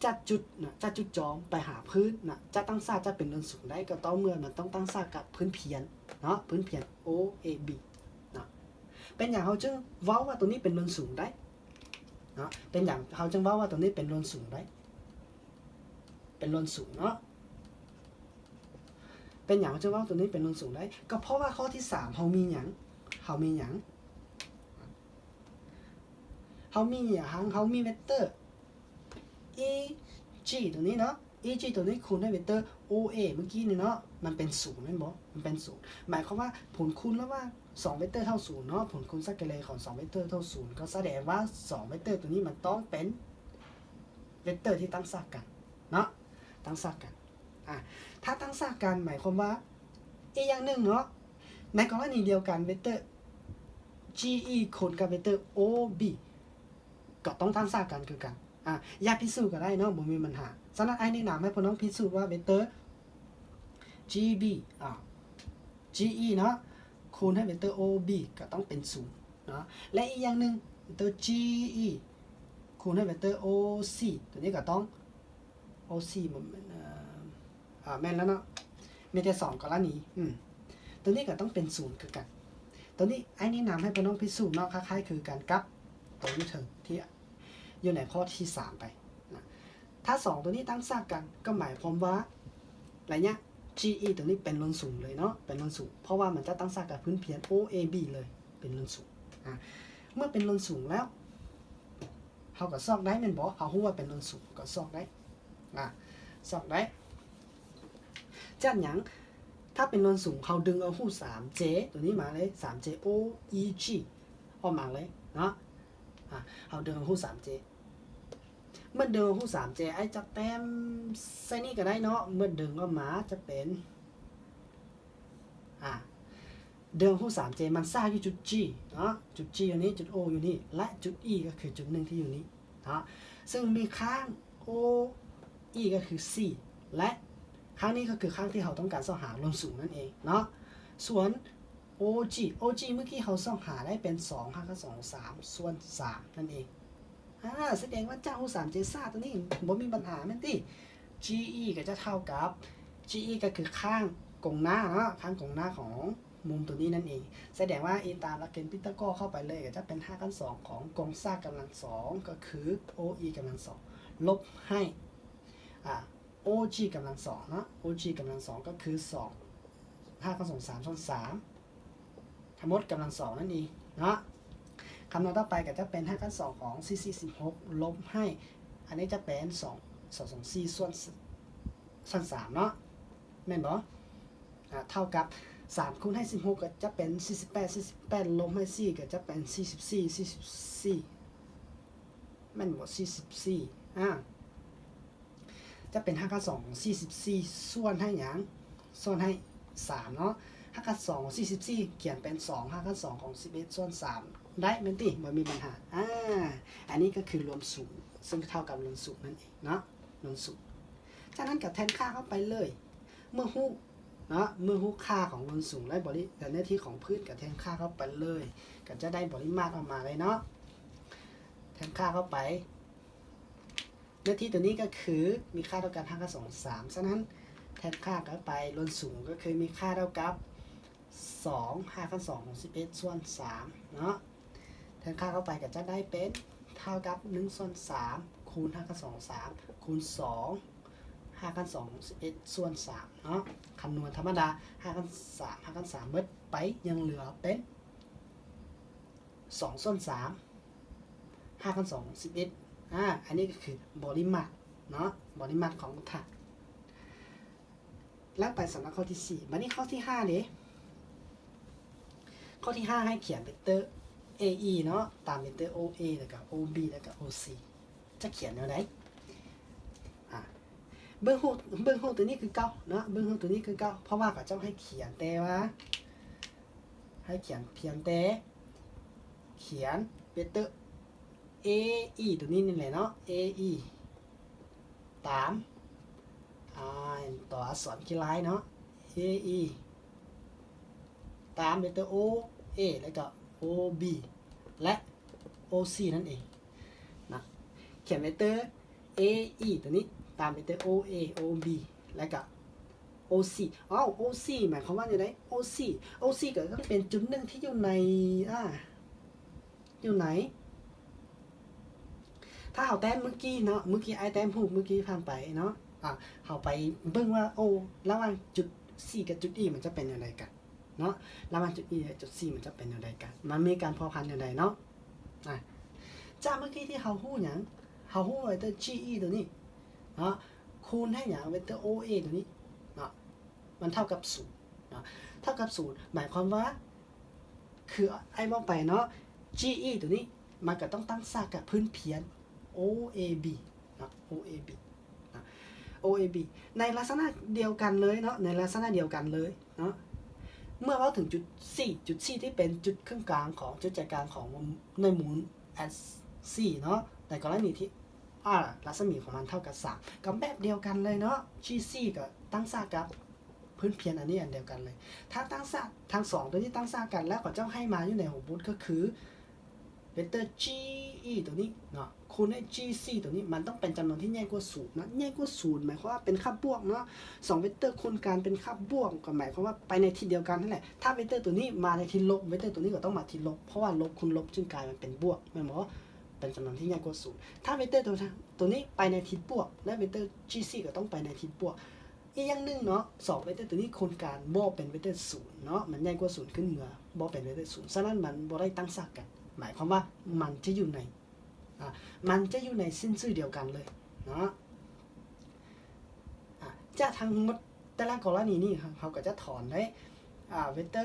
ຈາກຈຸດນະ ຈາກຈຸດຈອມໄປຫາພື້ນນະ ຈະຕັ້ງສາກ ຈະເປັນສ່ວນສູງໄດ້ ກໍຕໍ່ເມື່ອມັນຕ້ອງຕັ້ງສາກກັບພື້ນພຽງເນາະ ພື້ນພຽງ O A B ເນາະ. ເປັນຫຍັງເຮົາຈຶ່ງເວົ້າວ່າຕົວນີ້ເປັນສ່ວນສູງໄດ້ເນາະ? ເປັນຫຍັງເຮົາຈຶ່ງເວົ້າວ່າຕົວນີ້ເປັນສ່ວນສູງໄດ້? ເປັນສ່ວນສູງເນາະ. ເປັນຫຍັງເຮົາຈຶ່ງເວົ້າຕົວນີ້ເປັນສ່ວນສູງໄດ້? ກໍເພາະວ່າຂໍ້ທີສາມເຮົາມີຫຍັງ? ເຮົາມີຫຍັງ? ເຮົາມີຫຍັງ? ເຮົາມີເວັກເຕີ E G ຕົວນີ້ເນາະ E G ຕົວນີ້ຄູນໃຫ້ເວັກເຕີ O A ເມື່ອກີ້ນີ້ເນາະ ມັນເປັນສູນແມ່ນບໍ່? ມັນເປັນສູນ ໝາຍຄວາມວ່າຜົນຄູນລະຫວ່າງສອງເວັກເຕີເທົ່າສູນເນາະ ຜົນຄູນສັກກິລຍຂອງສອງເວັກເຕີເທົ່າສູນ ກໍສະແດງວ່າສອງເວັກເຕີຕົວນີ້ມັນຕ້ອງເປັນເວັກເຕີທີ່ຕັ້ງສາກກັນເນາະ ຕັ້ງສາກກັນ. ອາ ຖ້າຕັ້ງສາກກັນ ໝາຍຄວາມວ່າ ອີກຢ່າງໜຶ່ງເນາະ ໃນກໍລະນີດຽວກັນ ເວັກເຕີ G E ຄູນກັບເວັກເຕີ O B ກໍຕ້ອງຕັ້ງສາກກັນຄືກັນ. ອາ ຢາກພິສູດກໍໄດ້ເນາະ ບໍ່ມີບັນຫາ. ສະນັ້ນ ອ້າຍແນະນຳໃຫ້ພວກນ້ອງພິສູດວ່າເວັກເຕີ G B ອາ G E ເນາະ ຄູນໃຫ້ເວັກເຕີ O B ກໍຕ້ອງເປັນສູນເນາະ ແລະ ອີກຢ່າງໜຶ່ງ ເວັກເຕີ G E ຄູນໃຫ້ເວັກເຕີ O C ຕົວນີ້ກໍຕ້ອງ O C ບໍ່ແມ່ນ ເອີ ອາ ແມ່ນແລ້ວເນາະ ມີແຕ່ສອງກໍລະນີ ອືມ ຕົວນີ້ກໍຕ້ອງເປັນສູນຄືກັນ. ຕົວນີ້ອ້າຍແນະນຳໃຫ້ພວກນ້ອງພິສູດເນາະ ຄ້າຍໆຄືກັນກັບຕົວຢູ່ເທິງທີ່ຢູ່ໃນຂໍ້ທີສາມໄປນະ. ຖ້າສອງຕົວນີ້ຕັ້ງສາກກັນ ກໍໝາຍຄວາມວ່າໄລຍະ ຈີອີໂຕນີ້ເປັນສ່ວນສູງເລີຍເນາະ ເປັນສ່ວນສູງ ເພາະວ່າມັນຈະຕັ້ງສາກກັບພື້ນເພຍໂອເອບີເລີຍ ເປັນສ່ວນສູງ. ອາ ເມື່ອເປັນສ່ວນສູງແລ້ວ ເຮົາກໍຊອກໄດ້ແມ່ນບໍ່? ເຮົາຮູ້ວ່າເປັນສ່ວນສູງກໍຊອກໄດ້ ອາ ຊອກໄດ້. ຈາກຫຍັງ? ຖ້າເປັນສ່ວນສູງ ເຮົາດຶງເອົາຮູບສາມເຈໂຕນີ້ມາເລີຍ ສາມເຈໂອອີຈີ ອອກມາເລີຍເນາະ. ອາ ເຮົາດຶງເອົາຮູບສາມເຈ ເມື່ອດຶງເອົາຮູບສາມເຈ ອ້າຍຈັບແຕ້ມໃສ່ນີ້ກໍໄດ້ເນາະ ເມື່ອດຶງອອກມາຈະເປັນ ອາ ເດີມຂອງສາມເຈມັນສ້າຢູ່ຈຸດຈີເນາະ ຈຸດຈີຢູ່ນີ້ ຈຸດໂອຢູ່ນີ້ ແລະ ຈຸດອີກໍຄືຈຸດໜຶ່ງທີ່ຢູ່ນີ້ເນາະ ເຊິ່ງມີຂ້າງໂອອີກໍຄືສີ່ ແລະ ຂ້າງນີ້ກໍຄືຂ້າງທີ່ເຮົາຕ້ອງການຊອກຫາສ່ວນສູງນັ້ນເອງເນາະ. ສ່ວນໂອຈີ ໂອຈີເມື່ອກີ້ເຮົາຊອກຫາໄດ້ເປັນສອງຫາກັນສອງສາມສ່ວນສາມນັ້ນເອງ. ອາ ສະແດງວ່າຈາກຮູບສາມເຈສ້າໂຕນີ້ບໍ່ມີບັນຫາແມ່ນຕິ? ຈີອີກໍຈະເທົ່າກັບ ຈີອີກໍຄືຂ້າງກົງໜ້າເນາະ ຂ້າງກົງໜ້າຂອງມຸມໂຕນີ້ນັ້ນເອງ. ສະແດງວ່າອີງຕາມຫຼັກເກນປີຕາກໍເຂົ້າໄປເລີຍ ກໍຈະເປັນຮາກຂັ້ນສອງຂອງກົງສ້າກຳລັງສອງ ກໍຄືໂອອີກຳລັງສອງ ລົບໃຫ້ ອາ ໂອຈີກຳລັງສອງເນາະ ໂອຈີກຳລັງສອງກໍຄືສອງ ຮາກຂັ້ນສອງສາມສ່ວນສາມ ທັງໝົດກຳລັງສອງນັ້ນເອງເນາະ. ຄຳນວນຕໍ່ໄປກໍຈະເປັນຮາກຂັ້ນສອງຂອງສີ່ສີ່ສິບຫົກ ລົບໃຫ້ ອັນນີ້ຈະເປັນສອງ ສອງສອງສີ່ສ່ວນ ສ່ວນສາມເນາະ ແມ່ນບໍ່? ອາ ເທົ່າກັບສາມຄູນໃຫ້ສິບຫົກກໍຈະເປັນສີ່ສິບແປດ ສີ່ສິບແປດລົບໃຫ້ສີ່ກໍຈະເປັນສີ່ສິບສີ່ ສີ່ສິບສີ່ ແມ່ນບໍ່? ສີ່ສິບສີ່ ອາ ຈະເປັນຮາກຂັ້ນສອງຂອງສີ່ສິບສີ່ ສ່ວນໃຫ້ຫຍັງ? ສ່ວນໃຫ້ສາມເນາະ. ຮາກຂັ້ນສອງຂອງສີ່ສິບສີ່ຂຽນເປັນສອງຮາກຂັ້ນສອງຂອງສິບເອັດສ່ວນສາມໄດ້ແມ່ນຕິ? ບໍ່ມີບັນຫາ. ອາ ອັນນີ້ກໍຄືລວມສູງ ເຊິ່ງເທົ່າກັບລວມສູງນັ້ນເອງເນາະ ລວມສູງ. ຈາກນັ້ນກໍແທນຄ່າເຂົ້າໄປເລີຍ ເມື່ອຮູ້ເນາະ ເມື່ອຮູ້ຄ່າຂອງລວມສູງ ແລະ ບໍລິ ແລະ ເນື້ອທີ່ຂອງພື້ນ ກໍແທນຄ່າເຂົ້າໄປເລີຍ ກໍຈະໄດ້ບໍລິມາດອອກມາເລີຍເນາະ. ແທນຄ່າເຂົ້າໄປ ເນື້ອທີ່ຕົວນີ້ກໍຄືມີຄ່າເທົ່າກັນຮາກຂັ້ນສອງສາມ ສະນັ້ນແທນຄ່າກັບໄປ ສ່ວນສູງກໍຄືມີຄ່າເທົ່າກັບສອງຮາກຂັ້ນສອງຂອງສິບເອັດສ່ວນສາມເນາະ ແທນຄ່າເຂົ້າໄປກໍຈະໄດ້ເປັນເທົ່າກັບໜຶ່ງສ່ວນສາມ ຄູນຮາກຂັ້ນສອງສາມ ຄູນສອງຮາກຂັ້ນສອງຂອງສິບເອັດສ່ວນສາມເນາະ. ຄຳນວນທຳມະດາ ຮາກຂັ້ນສາມ ຮາກຂັ້ນສາມໝົດໄປ ຍັງເຫຼືອເປັນ ສອງສ່ວນສາມ ຮາກຂັ້ນສອງຂອງສິບເອັດ ອາ ອັນນີ້ກໍຄືບໍລິມາດເນາະ ບໍລິມາດຂອງທາດ. ແລ້ວໄປສຳລັບຂໍ້ທີສີ່ ບາດນີ້ຂໍ້ທີຫ້າເດ ຂໍ້ທີຫ້າໃຫ້ຂຽນເວັກເຕີເອອີເນາະ ຕາມເວັກເຕີໂອເອ ແລ້ວກໍໂອບີ ແລ້ວກໍໂອຊີ ຈະຂຽນແນວໃດ? ອາ ເບິ່ງຮູບ ເບິ່ງຮູບຕົວນີ້ຄືເກົ່າເນາະ ເບິ່ງຮູບຕົວນີ້ຄືເກົ່າ ເພາະວ່າເຂົາເຈົ້າໃຫ້ຂຽນແຕ່ວ່າ ໃຫ້ຂຽນພຽງແຕ່ ຂຽນເວັກເຕີເອອີຕົວນີ້ນີ້ແຫຼະເນາະ ເອອີ ຕາມ ອາ ຕົວອັກສອນຄີລາຍເນາະ ເອອີ ຕາມເວັກເຕີໂອເອ ແລ້ວກໍໂອບີ ແລະ ໂອຊີນັ້ນເອງນະ. ຂຽນເວັກເຕີເອອີຕົວນີ້ ຕາມເວັກເຕີໂອເອ ໂອບີ ແລ້ວກໍໂອຊີ. ອ້າວ ໂອຊີໝາຍຄວາມວ່າແນວໃດ? ໂອຊີ ໂອຊີກໍຕ້ອງເປັນຈຸດໜຶ່ງທີ່ຢູ່ໃນ ອາ ຢູ່ໃນ ຖ້າເຮົາແຕ້ມມື້ກີ້ເນາະ ມື້ກີ້ອ້າຍແຕ້ມຮູບມື້ກີ້ຜ່ານໄປເນາະ ອາ ເຮົາໄປເບິ່ງວ່າ ໂອ ລະຫວ່າງຈຸດຊີກັບຈຸດອີມັນຈະເປັນແນວໃດກັນເນາະ ລະຫວ່າງຈຸດອີແລະຈຸດຊີມັນຈະເປັນແນວໃດກັນ ມັນມີການພົວພັນແນວໃດເນາະ. ອາ ຈາກມື້ກີ້ທີ່ເຮົາຮູ້ຫຍັງ? ເຮົາຮູ້ເວັກເຕີຈີອີຕົວນີ້ເນາະ ຄູນໃຫ້ຫຍັງ? ເວັກເຕີໂອເອຕົວນີ້ເນາະ ມັນເທົ່າກັບສູນເນາະ ເທົ່າກັບສູນ ໝາຍຄວາມວ່າ ຄືອ້າຍເວົ້າໄປເນາະ ຈີອີຕົວນີ້ມັນກໍຕ້ອງຕັ້ງສາກກັບພື້ນພຽງໂອເອບີເນາະ ໂອເອບີເນາະ ໂອເອບີ ໃນລັກສະນະດຽວກັນເລີຍເນາະ ໃນລັກສະນະດຽວກັນເລີຍເນາະ. ເມື່ອເວົ້າເຖິງຈຸດຊີ ຈຸດຊີທີ່ເປັນຈຸດເຄິ່ງກາງຂອງ ຈຸດໃຈກາງຂອງໜ່ວຍໝູນແອັດຊີເນາະ ໃນກໍລະນີທີ່ ອາ ລັດສະໝີຂອງມັນເທົ່າກັບສາມ ກໍແບບດຽວກັນເລີຍເນາະ ຈີຊີກໍຕັ້ງສາກກັບ ພື້ນພຽງອັນນີ້ອັນດຽວກັນເລີຍ ຖ້າຕັ້ງສາກ ທັງສອງຕົວນີ້ຕັ້ງສາກກັນ ແລ້ວເຂົາເຈົ້າໃຫ້ມາຢູ່ໃນຫົວບົດກໍຄື ເວັກເຕີຈີອີຕົວນີ້ເນາະ ຄູນໃຫ້ຈີຊີຕົວນີ້ ມັນຕ້ອງເປັນຈຳນວນທີ່ໃຫຍ່ກວ່າສູນເນາະ ໃຫຍ່ກວ່າສູນໝາຍຄວາມວ່າເປັນຄ່າບວກເນາະ ສອງເວັກເຕີຄູນກັນເປັນຄ່າບວກ ກໍໝາຍຄວາມວ່າໄປໃນທິດດຽວກັນຫັ້ນແຫຼະ. ຖ້າເວັກເຕີຕົວນີ້ມາໃນທິດລົບ ເວັກເຕີຕົວນີ້ກໍຕ້ອງມາທິດລົບ ເພາະວ່າລົບຄູນລົບຈຶ່ງກາຍມາເປັນບວກ ແມ່ນບໍ່? ເປັນຈຳນວນທີ່ໃຫຍ່ກວ່າສູນ. ຖ້າເວັກເຕີຕົວ ຕົວນີ້ໄປໃນທິດບວກ ແລະ ເວັກເຕີຈີຊີກໍຕ້ອງໄປໃນທິດບວກ. ອີກຢ່າງໜຶ່ງເນາະ ສອງເວັກເຕີຕົວນີ້ຄູນກັນບໍ່ເປັນເວັກເຕີສູນເນາະ ມັນໃຫຍ່ກວ່າສູນຂຶ້ນເມືອ ບໍ່ເປັນເວັກເຕີສູນ ສະນັ້ນມັນບໍ່ໄດ້ຕັ້ງສາກກັນ ໝາຍຄວາມວ່າມັນຈະຢູ່ໃນ ອາ ມັນຈະຢູ່ໃນເສັ້ນຊື່ດຽວກັນເລີຍເນາະ. ອາ ຈາກທັງໝົດແຕ່ລະກໍລະນີນີ້ ເຮົາກໍຈະຖອນໄດ້ ອາ ເວັກເຕີ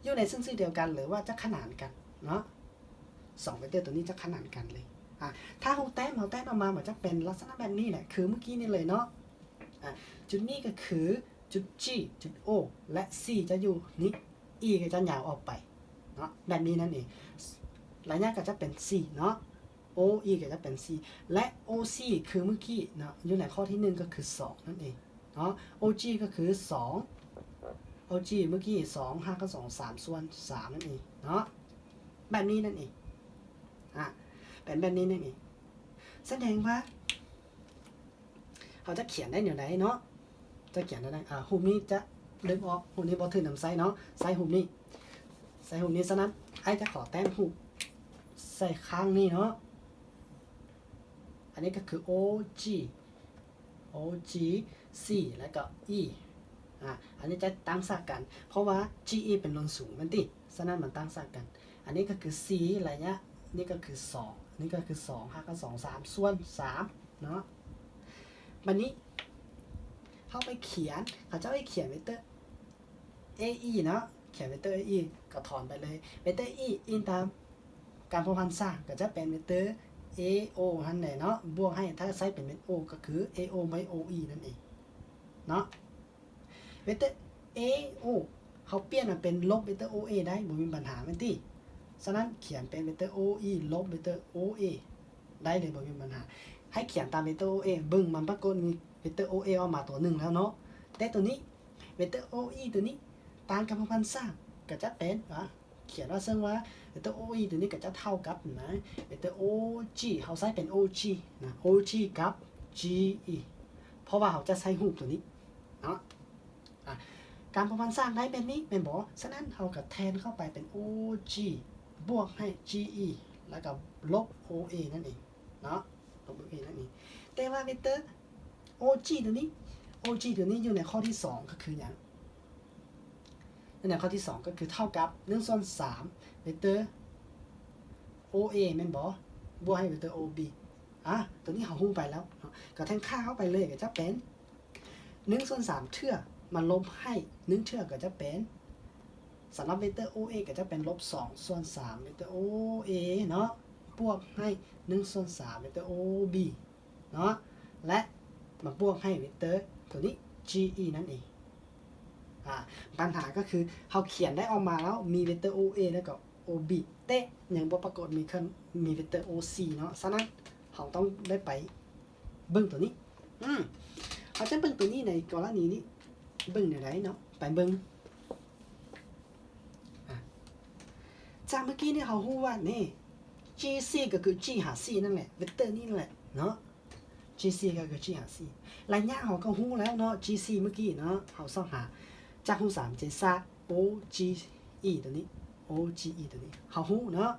ຢູ່ໃນເສັ້ນຊື່ດຽວກັນ ຫຼືວ່າຈະຂະໜານກັນເນາະ ສອງເວັກເຕີຕົວນີ້ຈະຂະໜານກັນເລີຍ. ອາ ຖ້າເຮົາແຕ້ມ ເຮົາແຕ້ມອອກມາ ມັນຈະເປັນລັກສະນະແບບນີ້ແຫຼະ ຄືມື້ກີ້ນີ້ເລີຍເນາະ. ອາ ຈຸດນີ້ກໍຄືຈຸດ G ຈຸດ O ແລະ C ຈະຢູ່ນີ້ E ກໍຈະຍາວອອກໄປເນາະ ແບບນີ້ນັ້ນເອງ ໄລຍະກໍຈະເປັນ C ເນາະ OE ກໍຈະເປັນ C ແລະ OC ຄືມື້ກີ້ເນາະ ຢູ່ໃນຂໍ້ທີໜຶ່ງກໍຄືສອງນັ້ນເອງເນາະ OG ກໍຄືສອງ OG ມື້ກີ້ສອງ ຫານກັບສອງ ສາມສ່ວນສາມນັ້ນເອງເນາະ ແບບນີ້ນັ້ນເອງ ອາ ເປັນແບບນີ້ນັ້ນເອງ ສະແດງວ່າ ເຮົາຈະຂຽນໄດ້ແນວໃດເນາະ ຈະຂຽນໄດ້ ອາ ຮູບນີ້ຈະດຶງອອກ ຮູບນີ້ບໍ່ຖືກນຳໃຊ້ເນາະ ໃຊ້ຮູບນີ້ ໃຊ້ຮູບນີ້ ສະນັ້ນ ອ້າຍຈະຂໍແຕ້ມຮູບໃສ່ຂ້າງນີ້ເນາະ ອັນນີ້ກໍຄື OG OG C ແລ້ວກໍ E ອາ ອັນນີ້ຈະຕັ້ງສາກກັນ ເພາະວ່າ GE ເປັນສ່ວນສູງແມ່ນຕິ ສະນັ້ນມັນຕັ້ງສາກກັນ ອັນນີ້ກໍຄື C ໄລຍະ ນີ້ກໍຄືສອງ ນີ້ກໍຄືສອງ ຫານກັບສອງ ສາມສ່ວນສາມເນາະ ບາດນີ້ເຮົາໄປຂຽນ ເຂົາເຈົ້າໃຫ້ຂຽນເວັກເຕີ AE ເນາະ ຂຽນເວັກເຕີ AE ກໍຖອນໄປເລີຍ ເວັກເຕີ E ອີງຕາມການພົວພັນສາກ ກໍຈະເປັນເວັກເຕີ AO ຫັ້ນແຫຼະເນາະ ບວກໃຫ້ ຖ້າໃຊ້ເປັນເວັກ O ກໍຄື AO ບວກ OE ນັ້ນເອງເນາະ. ເວັກເຕີ AO ເຮົາປ່ຽນມາເປັນລົບເວັກເຕີ OA ໄດ້ ບໍ່ມີບັນຫາແມ່ນຕິ ສະນັ້ນຂຽນເປັນເວັກເຕີ OE ລົບເວັກເຕີ OA ໄດ້ເລີຍ ບໍ່ມີບັນຫາ ໃຫ້ຂຽນຕາມເວັກເຕີ OA ເບິ່ງມັນປາກົດມີເວັກເຕີ OA ອອກມາຕົວໜຶ່ງແລ້ວເນາະ ແຕ່ຕົວນີ້ ເວັກເຕີ OE ຕົວນີ້ ຕາມການພົວພັນສາກ ກໍຈະເປັນ ອາ ຂຽນວ່າ ເຊິ່ງວ່າເວັກເຕີ OE ຕົວນີ້ກໍຈະເທົ່າກັບນະ ເວັກເຕີ OG ເຮົາໃຊ້ເປັນ OG ນະ OG ກັບ GE ເພາະວ່າເຮົາຈະໃຊ້ຮູບຕົວນີ້ເນາະ ອາ ການພົວພັນສາກໄດ້ແບບນີ້ແມ່ນບໍ່? ສະນັ້ນເຮົາກໍແທນເຂົ້າໄປເປັນ OG ບວກໃຫ້ GE ແລ້ວກໍລົບ OA ນັ້ນເອງເນາະ ລົບ OA ນັ້ນເອງ ແຕ່ວ່າເວັກເຕີ OG ຕົວນີ້ OG ຕົວນີ້ຢູ່ໃນຂໍ້ທີສອງກໍຄືຫຍັງ? ຢູ່ໃນຂໍ້ທີສອງກໍຄືເທົ່າກັບໜຶ່ງສ່ວນສາມເວັກເຕີ OA ແມ່ນບໍ່? ບວກໃຫ້ເວັກເຕີ OB ອາ ຕົວນີ້ເຮົາຮູ້ໄປແລ້ວເນາະ ກໍແທນຄ່າເຂົ້າໄປເລີຍ ກໍຈະເປັນໜຶ່ງສ່ວນສາມເທື່ອ ມາລົບໃຫ້ໜຶ່ງເທື່ອ ກໍຈະເປັນ ສຳລັບເວັກເຕີ OA ກໍຈະເປັນລົບສອງສ່ວນສາມເວັກເຕີ OA ເນາະ ບວກໃຫ້ໜຶ່ງສ່ວນສາມເວັກເຕີ OB ເນາະ ແລະ ມາບວກໃຫ້ເວັກເຕີຕົວນີ້ GE ນັ້ນເອງ. ອາ ບັນຫາກໍຄືເຮົາຂຽນໄດ້ອອກມາແລ້ວ ມີເວັກເຕີ OA ແລ້ວກໍ OB ແຕ່ຍັງບໍ່ປາກົດມີເຄື່ອນ ມີເວັກເຕີ OC ເນາະ ສະນັ້ນເຮົາຕ້ອງໄດ້ໄປເບິ່ງຕົວນີ້ ອືມ ເຮົາຈະເບິ່ງຕົວນີ້ໃນກໍລະນີນີ້ ເບິ່ງແນວໃດເນາະ ໄປເບິ່ງ ອາ ຈາກເມື່ອກີ້ນີ້ເຮົາຮູ້ວ່ານີ້ GC ກໍຄື G ຫາ C ນັ້ນແຫຼະ ເວັກເຕີນີ້ແຫຼະເນາະ GC ກໍຄື G ຫາ C ໄລຍະເຮົາກໍຮູ້ແລ້ວເນາະ GC ເມື່ອກີ້ເນາະ ເຮົາຊອກຫາຈັກຮູບສາມເຈສາກ OGE ຕົວນີ້ OGE ຕົວນີ້ ເຮົາຮູ້ເນາະ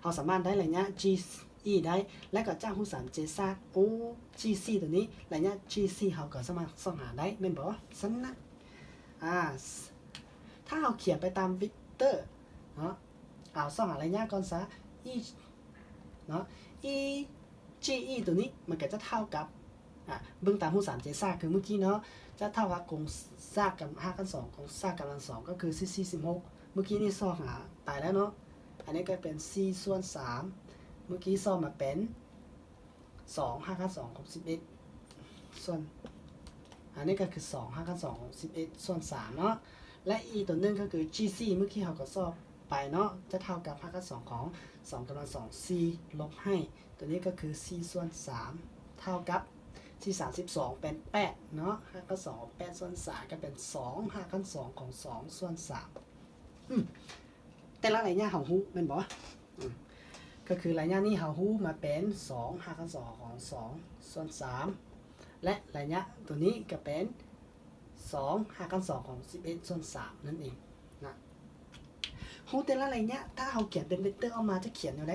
ເຮົາສາມາດໄດ້ໄລຍະ GE ໄດ້ ແລະກໍຈັກຮູບສາມເຈສາກ OGC ຕົວນີ້ ໄລຍະ GC ເຮົາກໍສາມາດຊອກຫາໄດ້ແມ່ນບໍ່? ຊັ້ນນະ ອາ ຖ້າເຮົາຂຽນໄປຕາມເວັກເຕີເນາະ ເອົາ ຊອກຫາໄລຍະກ່ອນຊະ E ເນາະ E GE ຕົວນີ້ມັນກໍຈະເທົ່າກັບ ອາ ເບິ່ງຕາມຮູບສາມເຈສາກຄືເມື່ອກີ້ເນາະ ຈະເທົ່າກັບກົງສາກກຳ ຮາກຂັ້ນສອງ ກົງສາກກຳລັງສອງ ກໍຄືສີ່ສີ່ສິບຫົກ ເມື່ອກີ້ນີ້ຊອກຫາໄປແລ້ວເນາະ ອັນນີ້ກໍເປັນສີ່ສ່ວນສາມ ເມື່ອກີ້ຊອກມາເປັນ ສອງ ຮາກຂັ້ນສອງຂອງສິບເອັດ ສ່ວນ ອັນນີ້ກໍຄື ສອງ ຮາກຂັ້ນສອງຂອງສິບເອັດ ສ່ວນສາມເນາະ ແລະ ອີກຕົວໜຶ່ງກໍຄື GC ເມື່ອກີ້ເຮົາກໍຊອກໄປເນາະ ຈະເທົ່າກັບຮາກຂັ້ນສອງຂອງສອງກຳລັງສອງ ສີ່ ລົບໃຫ້ ຕົວນີ້ກໍຄື ສີ່ສ່ວນສາມ ເທົ່າກັບ ສີ່ສາມສິບສອງ ເປັນແປດເນາະ ຮາກຂັ້ນສອງຂອງແປດສ່ວນສາມ ກໍເປັນ ສອງ ຮາກຂັ້ນສອງຂອງສອງສ່ວນສາມ ອືມ ແຕ່ລະໄລຍະເຮົາຮູ້ແມ່ນບໍ່? ອືມ ກໍຄືໄລຍະນີ້ເຮົາຮູ້ມາເປັນ ສອງ ຮາກຂັ້ນສອງຂອງສອງສ່ວນສາມ ແລະ ໄລຍະຕົວນີ້ກໍເປັນ ສອງ ຮາກຂັ້ນສອງຂອງສິບເອັດສ່ວນສາມນັ້ນເອງນະ. ຮູ້ແຕ່ລະໄລຍະ ຖ້າເຮົາຂຽນເປັນເວັກເຕີອອກມາຈະຂຽນແນວໃດ?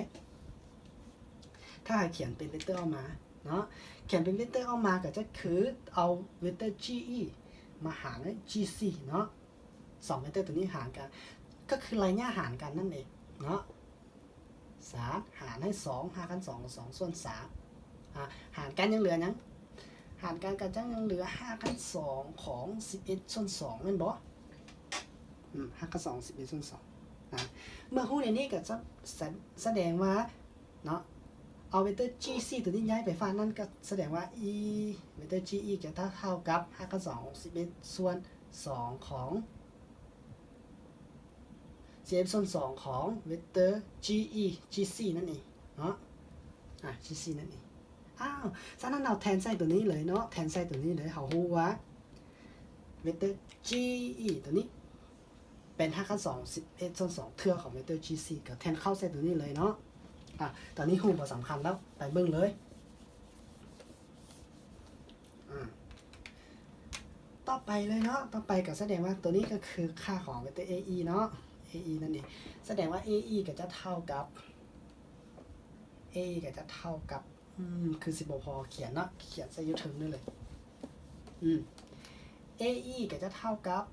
ຖ້າໃຫ້ຂຽນເປັນເວັກເຕີອອກມາ ເນາະ ຂຽນເປັນເວັກເຕີອອກມາກໍຈະຄືເອົາເວັກເຕີ ຈີອີ ມາຫານໃຫ້ ຈີຊີ ເນາະ ສອງເວັກເຕີຕົວນີ້ຫານກັນ ກໍຄືໄລຍະຫານກັນນັ້ນເອງເນາະ ສາມຫານໃຫ້ສອງ ຮາກຂັ້ນສອງ ສອງສ່ວນສາມ ອາ ຫານກັນຍັງເຫຼືອຫຍັງ? ຫານກັນກໍຈະຍັງເຫຼືອຮາກຂັ້ນສອງຂອງສິບເອັດສ່ວນສອງແມ່ນບໍ່? ອືມ ຮາກຂັ້ນສອງສິບເອັດສ່ວນສອງ ນະ ເມື່ອຮູ້ແນວນີ້ກໍຈະ ສະ ສະແດງວ່າເນາະ ເອົາເວັກເຕີ ຈີຊີ ຕົວນີ້ຍ້າຍໄປຟາດນັ້ນ ກໍສະແດງວ່າ ອີ ເວັກເຕີ ຈີອີ ຈະເທົ່າກັບຮາກຂັ້ນສອງສິບເອັດສ່ວນສອງຂອງ ສິບເອັດສ່ວນສອງຂອງເວັກເຕີ ຈີອີ ຈີຊີ ນັ້ນເອງເນາະ ອາ ຈີຊີ ນັ້ນເອງ. ອ້າວ ສະນັ້ນເຮົາແທນໃສ່ຕົວນີ້ເລີຍເນາະ ແທນໃສ່ຕົວນີ້ເລີຍ ເຮົາຮູ້ວ່າເວັກເຕີ ຈີອີ ຕົວນີ້ເປັນຮາກຂັ້ນສອງສິບເອັດສ່ວນສອງເທື່ອຂອງເວັກເຕີ ຈີຊີ ກໍແທນເຂົ້າໃສ່ຕົວນີ້ເລີຍເນາະ. ອາ ຕອນນີ້ຮູ້ບໍ່ສຳຄັນແລ້ວ ໄປເບິ່ງເລີຍ. ອາ ຕໍ່ໄປເລີຍເນາະ ຕໍ່ໄປກໍສະແດງວ່າຕົວນີ້ກໍຄືຄ່າຂອງເວັກເຕີ ເອອີ ເນາະ ເອອີ ນັ້ນເອງ ສະແດງວ່າ ເອອີ ກໍຈະເທົ່າກັບ ເອອີ ກໍຈະເທົ່າກັບ ອືມ ຄືຊິບໍ່ພໍຂຽນເນາະ ຂຽນໃສ່ຢູ່ເທິງນີ້ເລີຍ ອືມ ເອອີ ກໍຈະເທົ່າກັບ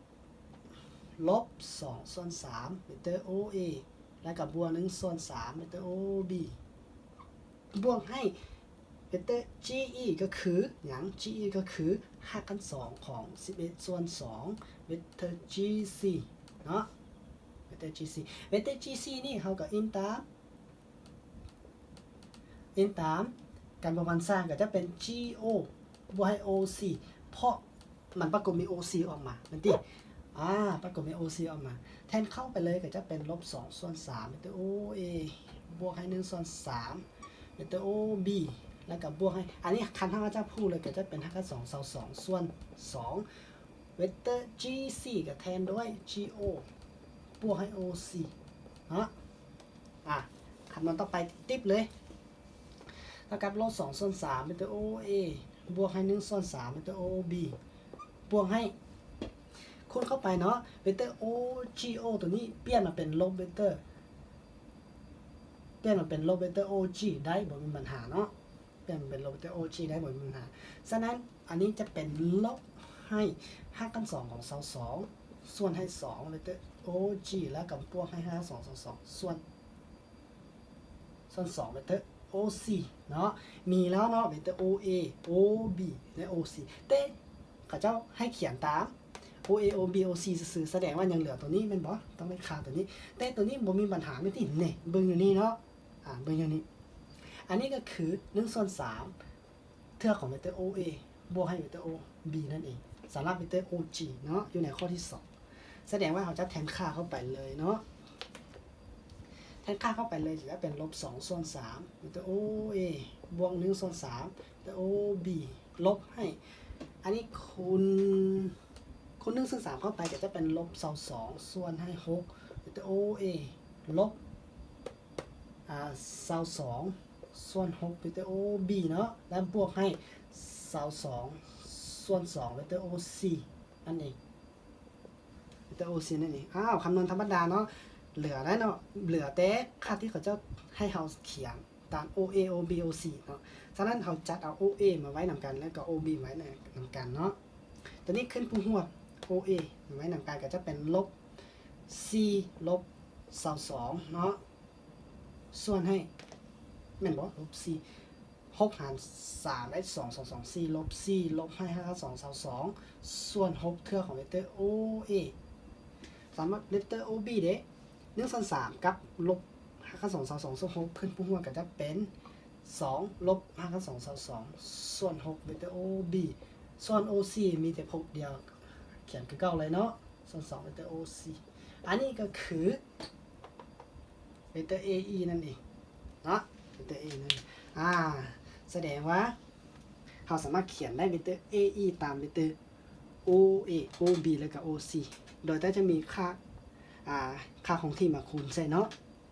ລົບສອງສ່ວນສາມເວັກເຕີ ໂອເອ ແລ້ວກໍບວກໜຶ່ງສ່ວນສາມເວັກເຕີ ໂອບີ ບວກໃຫ້ເວັກເຕີ ຈີອີ ກໍຄືຫຍັງ? ຈີອີ ກໍຄືຮາກຂັ້ນສອງຂອງສິບເອັດສ່ວນສອງເວັກເຕີ ຈີຊີ ເນາະ ເວັກເຕີ ຈີຊີ ເວັກເຕີ ຈີຊີ ນີ້ເຮົາກໍອີງຕາມ ອີງຕາມການບວກຫານສ້າງ ກໍຈະເປັນ ຈີໂອ ບວກໃຫ້ ໂອຊີ ເພາະ ມັນປາກົດມີ ໂອຊີ ອອກມາແມ່ນຕິ? ອາ ປາກົດມີ ໂອຊີ ອອກມາ ແທນເຂົ້າໄປເລີຍກໍຈະເປັນ ລົບສອງສ່ວນສາມເວັກເຕີ ໂອເອ ບວກໃຫ້ໜຶ່ງສ່ວນສາມເວັກເຕີ ໂອບີ ແລ້ວກໍບວກໃຫ້ ອັນນີ້ຄັນເຮົາຈະພູດເລີຍກໍຈະເປັນຮາກຂັ້ນສອງຊາວສອງສ່ວນສອງເວັກເຕີ ຈີຊີ ກໍແທນດ້ວຍ ຈີໂອ ບວກໃຫ້ ໂອຊີ ເນາະ. ອາ ຄຳນວນຕໍ່ໄປຕິບເລີຍ ເທົ່າກັບລົບສອງສ່ວນສາມເວັກເຕີ ໂອເອ ບວກໃຫ້ໜຶ່ງສ່ວນສາມເວັກເຕີ ໂອບີ ບວກໃຫ້ ຄູນເຂົ້າໄປເນາະ ເວັກເຕີ ໂອຈີໂອ ຕົວນີ້ປ່ຽນມາເປັນລົບເວັກເຕີ ປ່ຽນມາເປັນລົບເວັກເຕີ ໂອຈີ ໄດ້ ບໍ່ມີບັນຫາເນາະ ປ່ຽນມາເປັນລົບເວັກເຕີ ໂອຈີ ໄດ້ ບໍ່ມີບັນຫາ. ສະນັ້ນ ອັນນີ້ຈະເປັນລົບໃຫ້ຮາກຂັ້ນສອງຂອງຊາວສອງ ສ່ວນໃຫ້ສອງເວັກເຕີ ໂອຈີ ແລ້ວກໍບວກໃຫ້ຮາກຂັ້ນສອງຂອງຊາວສອງ ສ່ວນ ສ່ວນສອງເວັກເຕີ ໂອຊີ ເນາະ ມີແລ້ວເນາະ ເວັກເຕີ ໂອເອ ໂອບີ ແລະ ໂອຊີ ແຕ່ເຂົາເຈົ້າໃຫ້ຂຽນຕາມ ໂອເອ ໂອບີ ໂອຊີ ຊື່ໆ ສະແດງວ່າຍັງເຫຼືອຕົວນີ້ແມ່ນບໍ່? ຕ້ອງໄດ້ຄ່າຕົວນີ້ ແຕ່ຕົວນີ້ບໍ່ມີບັນຫາແມ່ນຕິ? ນີ້ ເບິ່ງຢູ່ນີ້ເນາະ ອາ ເບິ່ງຢູ່ນີ້ ອັນນີ້ກໍຄືໜຶ່ງສ່ວນສາມ ເທື່ອຂອງເວັກເຕີ ໂອເອ ບວກໃຫ້ເວັກເຕີ ໂອບີ ນັ້ນເອງ ສຳລັບເວັກເຕີ ໂອຈີ ເນາະ ຢູ່ໃນຂໍ້ທີສອງ ສະແດງວ່າເຮົາຈະແທນຄ່າເຂົ້າໄປເລີຍເນາະ ແທນຄ່າເຂົ້າໄປເລີຍ ຈະເປັນລົບສອງສ່ວນສາມເວັກເຕີ ໂອເອ ບວກໜຶ່ງສ່ວນສາມເວັກເຕີ ໂອບີ ລົບໃຫ້ ອັນນີ້ຄູນ ຄູນໜຶ່ງສ່ວນສາມເຂົ້າໄປ ກໍຈະເປັນລົບຊາວສອງສ່ວນໃຫ້ຫົກເວັກເຕີ ໂອເອ ລົບ ອາ ຊາວສອງສ່ວນຫົກເວັກເຕີ ໂອບີ ເນາະ ແລະ ບວກໃຫ້ຊາວສອງສ່ວນສອງເວັກເຕີ ໂອຊີ ນັ້ນເອງ ເວັກເຕີ ໂອຊີ ນັ້ນເອງ. ອ້າວ ຄຳນວນທຳມະດາເນາະ ເຫຼືອແລ້ວເນາະ ເຫຼືອແຕ່ຄ່າທີ່ເຂົາເຈົ້າໃຫ້ເຮົາຂຽນຕາມ ໂອເອ ໂອບີ ໂອຊີ ເນາະ ສະນັ້ນເຮົາຈັດເອົາ ໂອເອ ມາໄວ້ນຳກັນ ແລ້ວກໍ ໂອບີ ໄວ້ນຳກັນເນາະ ຕົວນີ້ຂຶ້ນຜູ້ຮ່ວມ ໂອເອ ມາໄວ້ນຳກັນ ກໍຈະເປັນລົບສີ່ລົບຊາວສອງເນາະ ສ່ວນໃຫ້ ແມ່ນບໍ່? ລົບສີ່ ຫົກຫານສາມໄດ້ສອງ ສອງ ສອງ ສີ່ ລົບສີ່ ລົບໃຫ້ຮາກຂັ້ນສອງຊາວສອງ ສ່ວນຫົກເທື່ອຂອງເວັກເຕີ ໂອເອ ສຳລັບເວັກເຕີ ໂອບີ ເດ້ ໜຶ່ງສ່ວນສາມກັບລົບຮາກຂັ້ນສອງຊາວສອງ ສ່ວນຫົກ ຂຶ້ນຜູ້ຮ່ວມກໍຈະເປັນສອງລົບຮາກຂັ້ນສອງຊາວສອງ ສ່ວນຫົກເວັກເຕີ ໂອບີ ສ່ວນ ໂອຊີ ມີແຕ່ພົບດຽວ ຂຽນຄືເກົ່າເລີຍເນາະ ສ່ວນສອງເວັກເຕີ ໂອຊີ ອັນນີ້ກໍຄື ເວັກເຕີ ເອອີ ນັ້ນເອງເນາະ ເວັກເຕີ ເອອີ ນັ້ນເອງ ອາ ສະແດງວ່າເຮົາສາມາດຂຽນໄດ້ເວັກເຕີ ເອອີ ຕາມເວັກເຕີ ໂອເອ ໂອບີ ແລ້ວກໍ ໂອຊີ ໂດຍແຕ່ຈະມີຄ່າ ອາ ຄ່າຄົງທີ່ມາຄູນໃສ່ເນາະ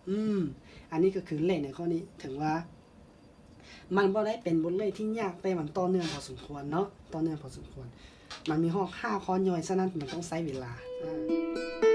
ອືມ ອັນນີ້ກໍຄືເລກໃນຂໍ້ນີ້ ເຖິງວ່າ ມັນບໍ່ໄດ້ເປັນບົດເລກທີ່ຍາກ ແຕ່ມັນຕໍ່ເນື່ອງພໍສົມຄວນເນາະ ຕໍ່ເນື່ອງພໍສົມຄວນ ມັນມີຮອດຫ້າຂໍ້ຍ່ອຍ ສະນັ້ນມັນຕ້ອງໃຊ້ເວລາ ອາ.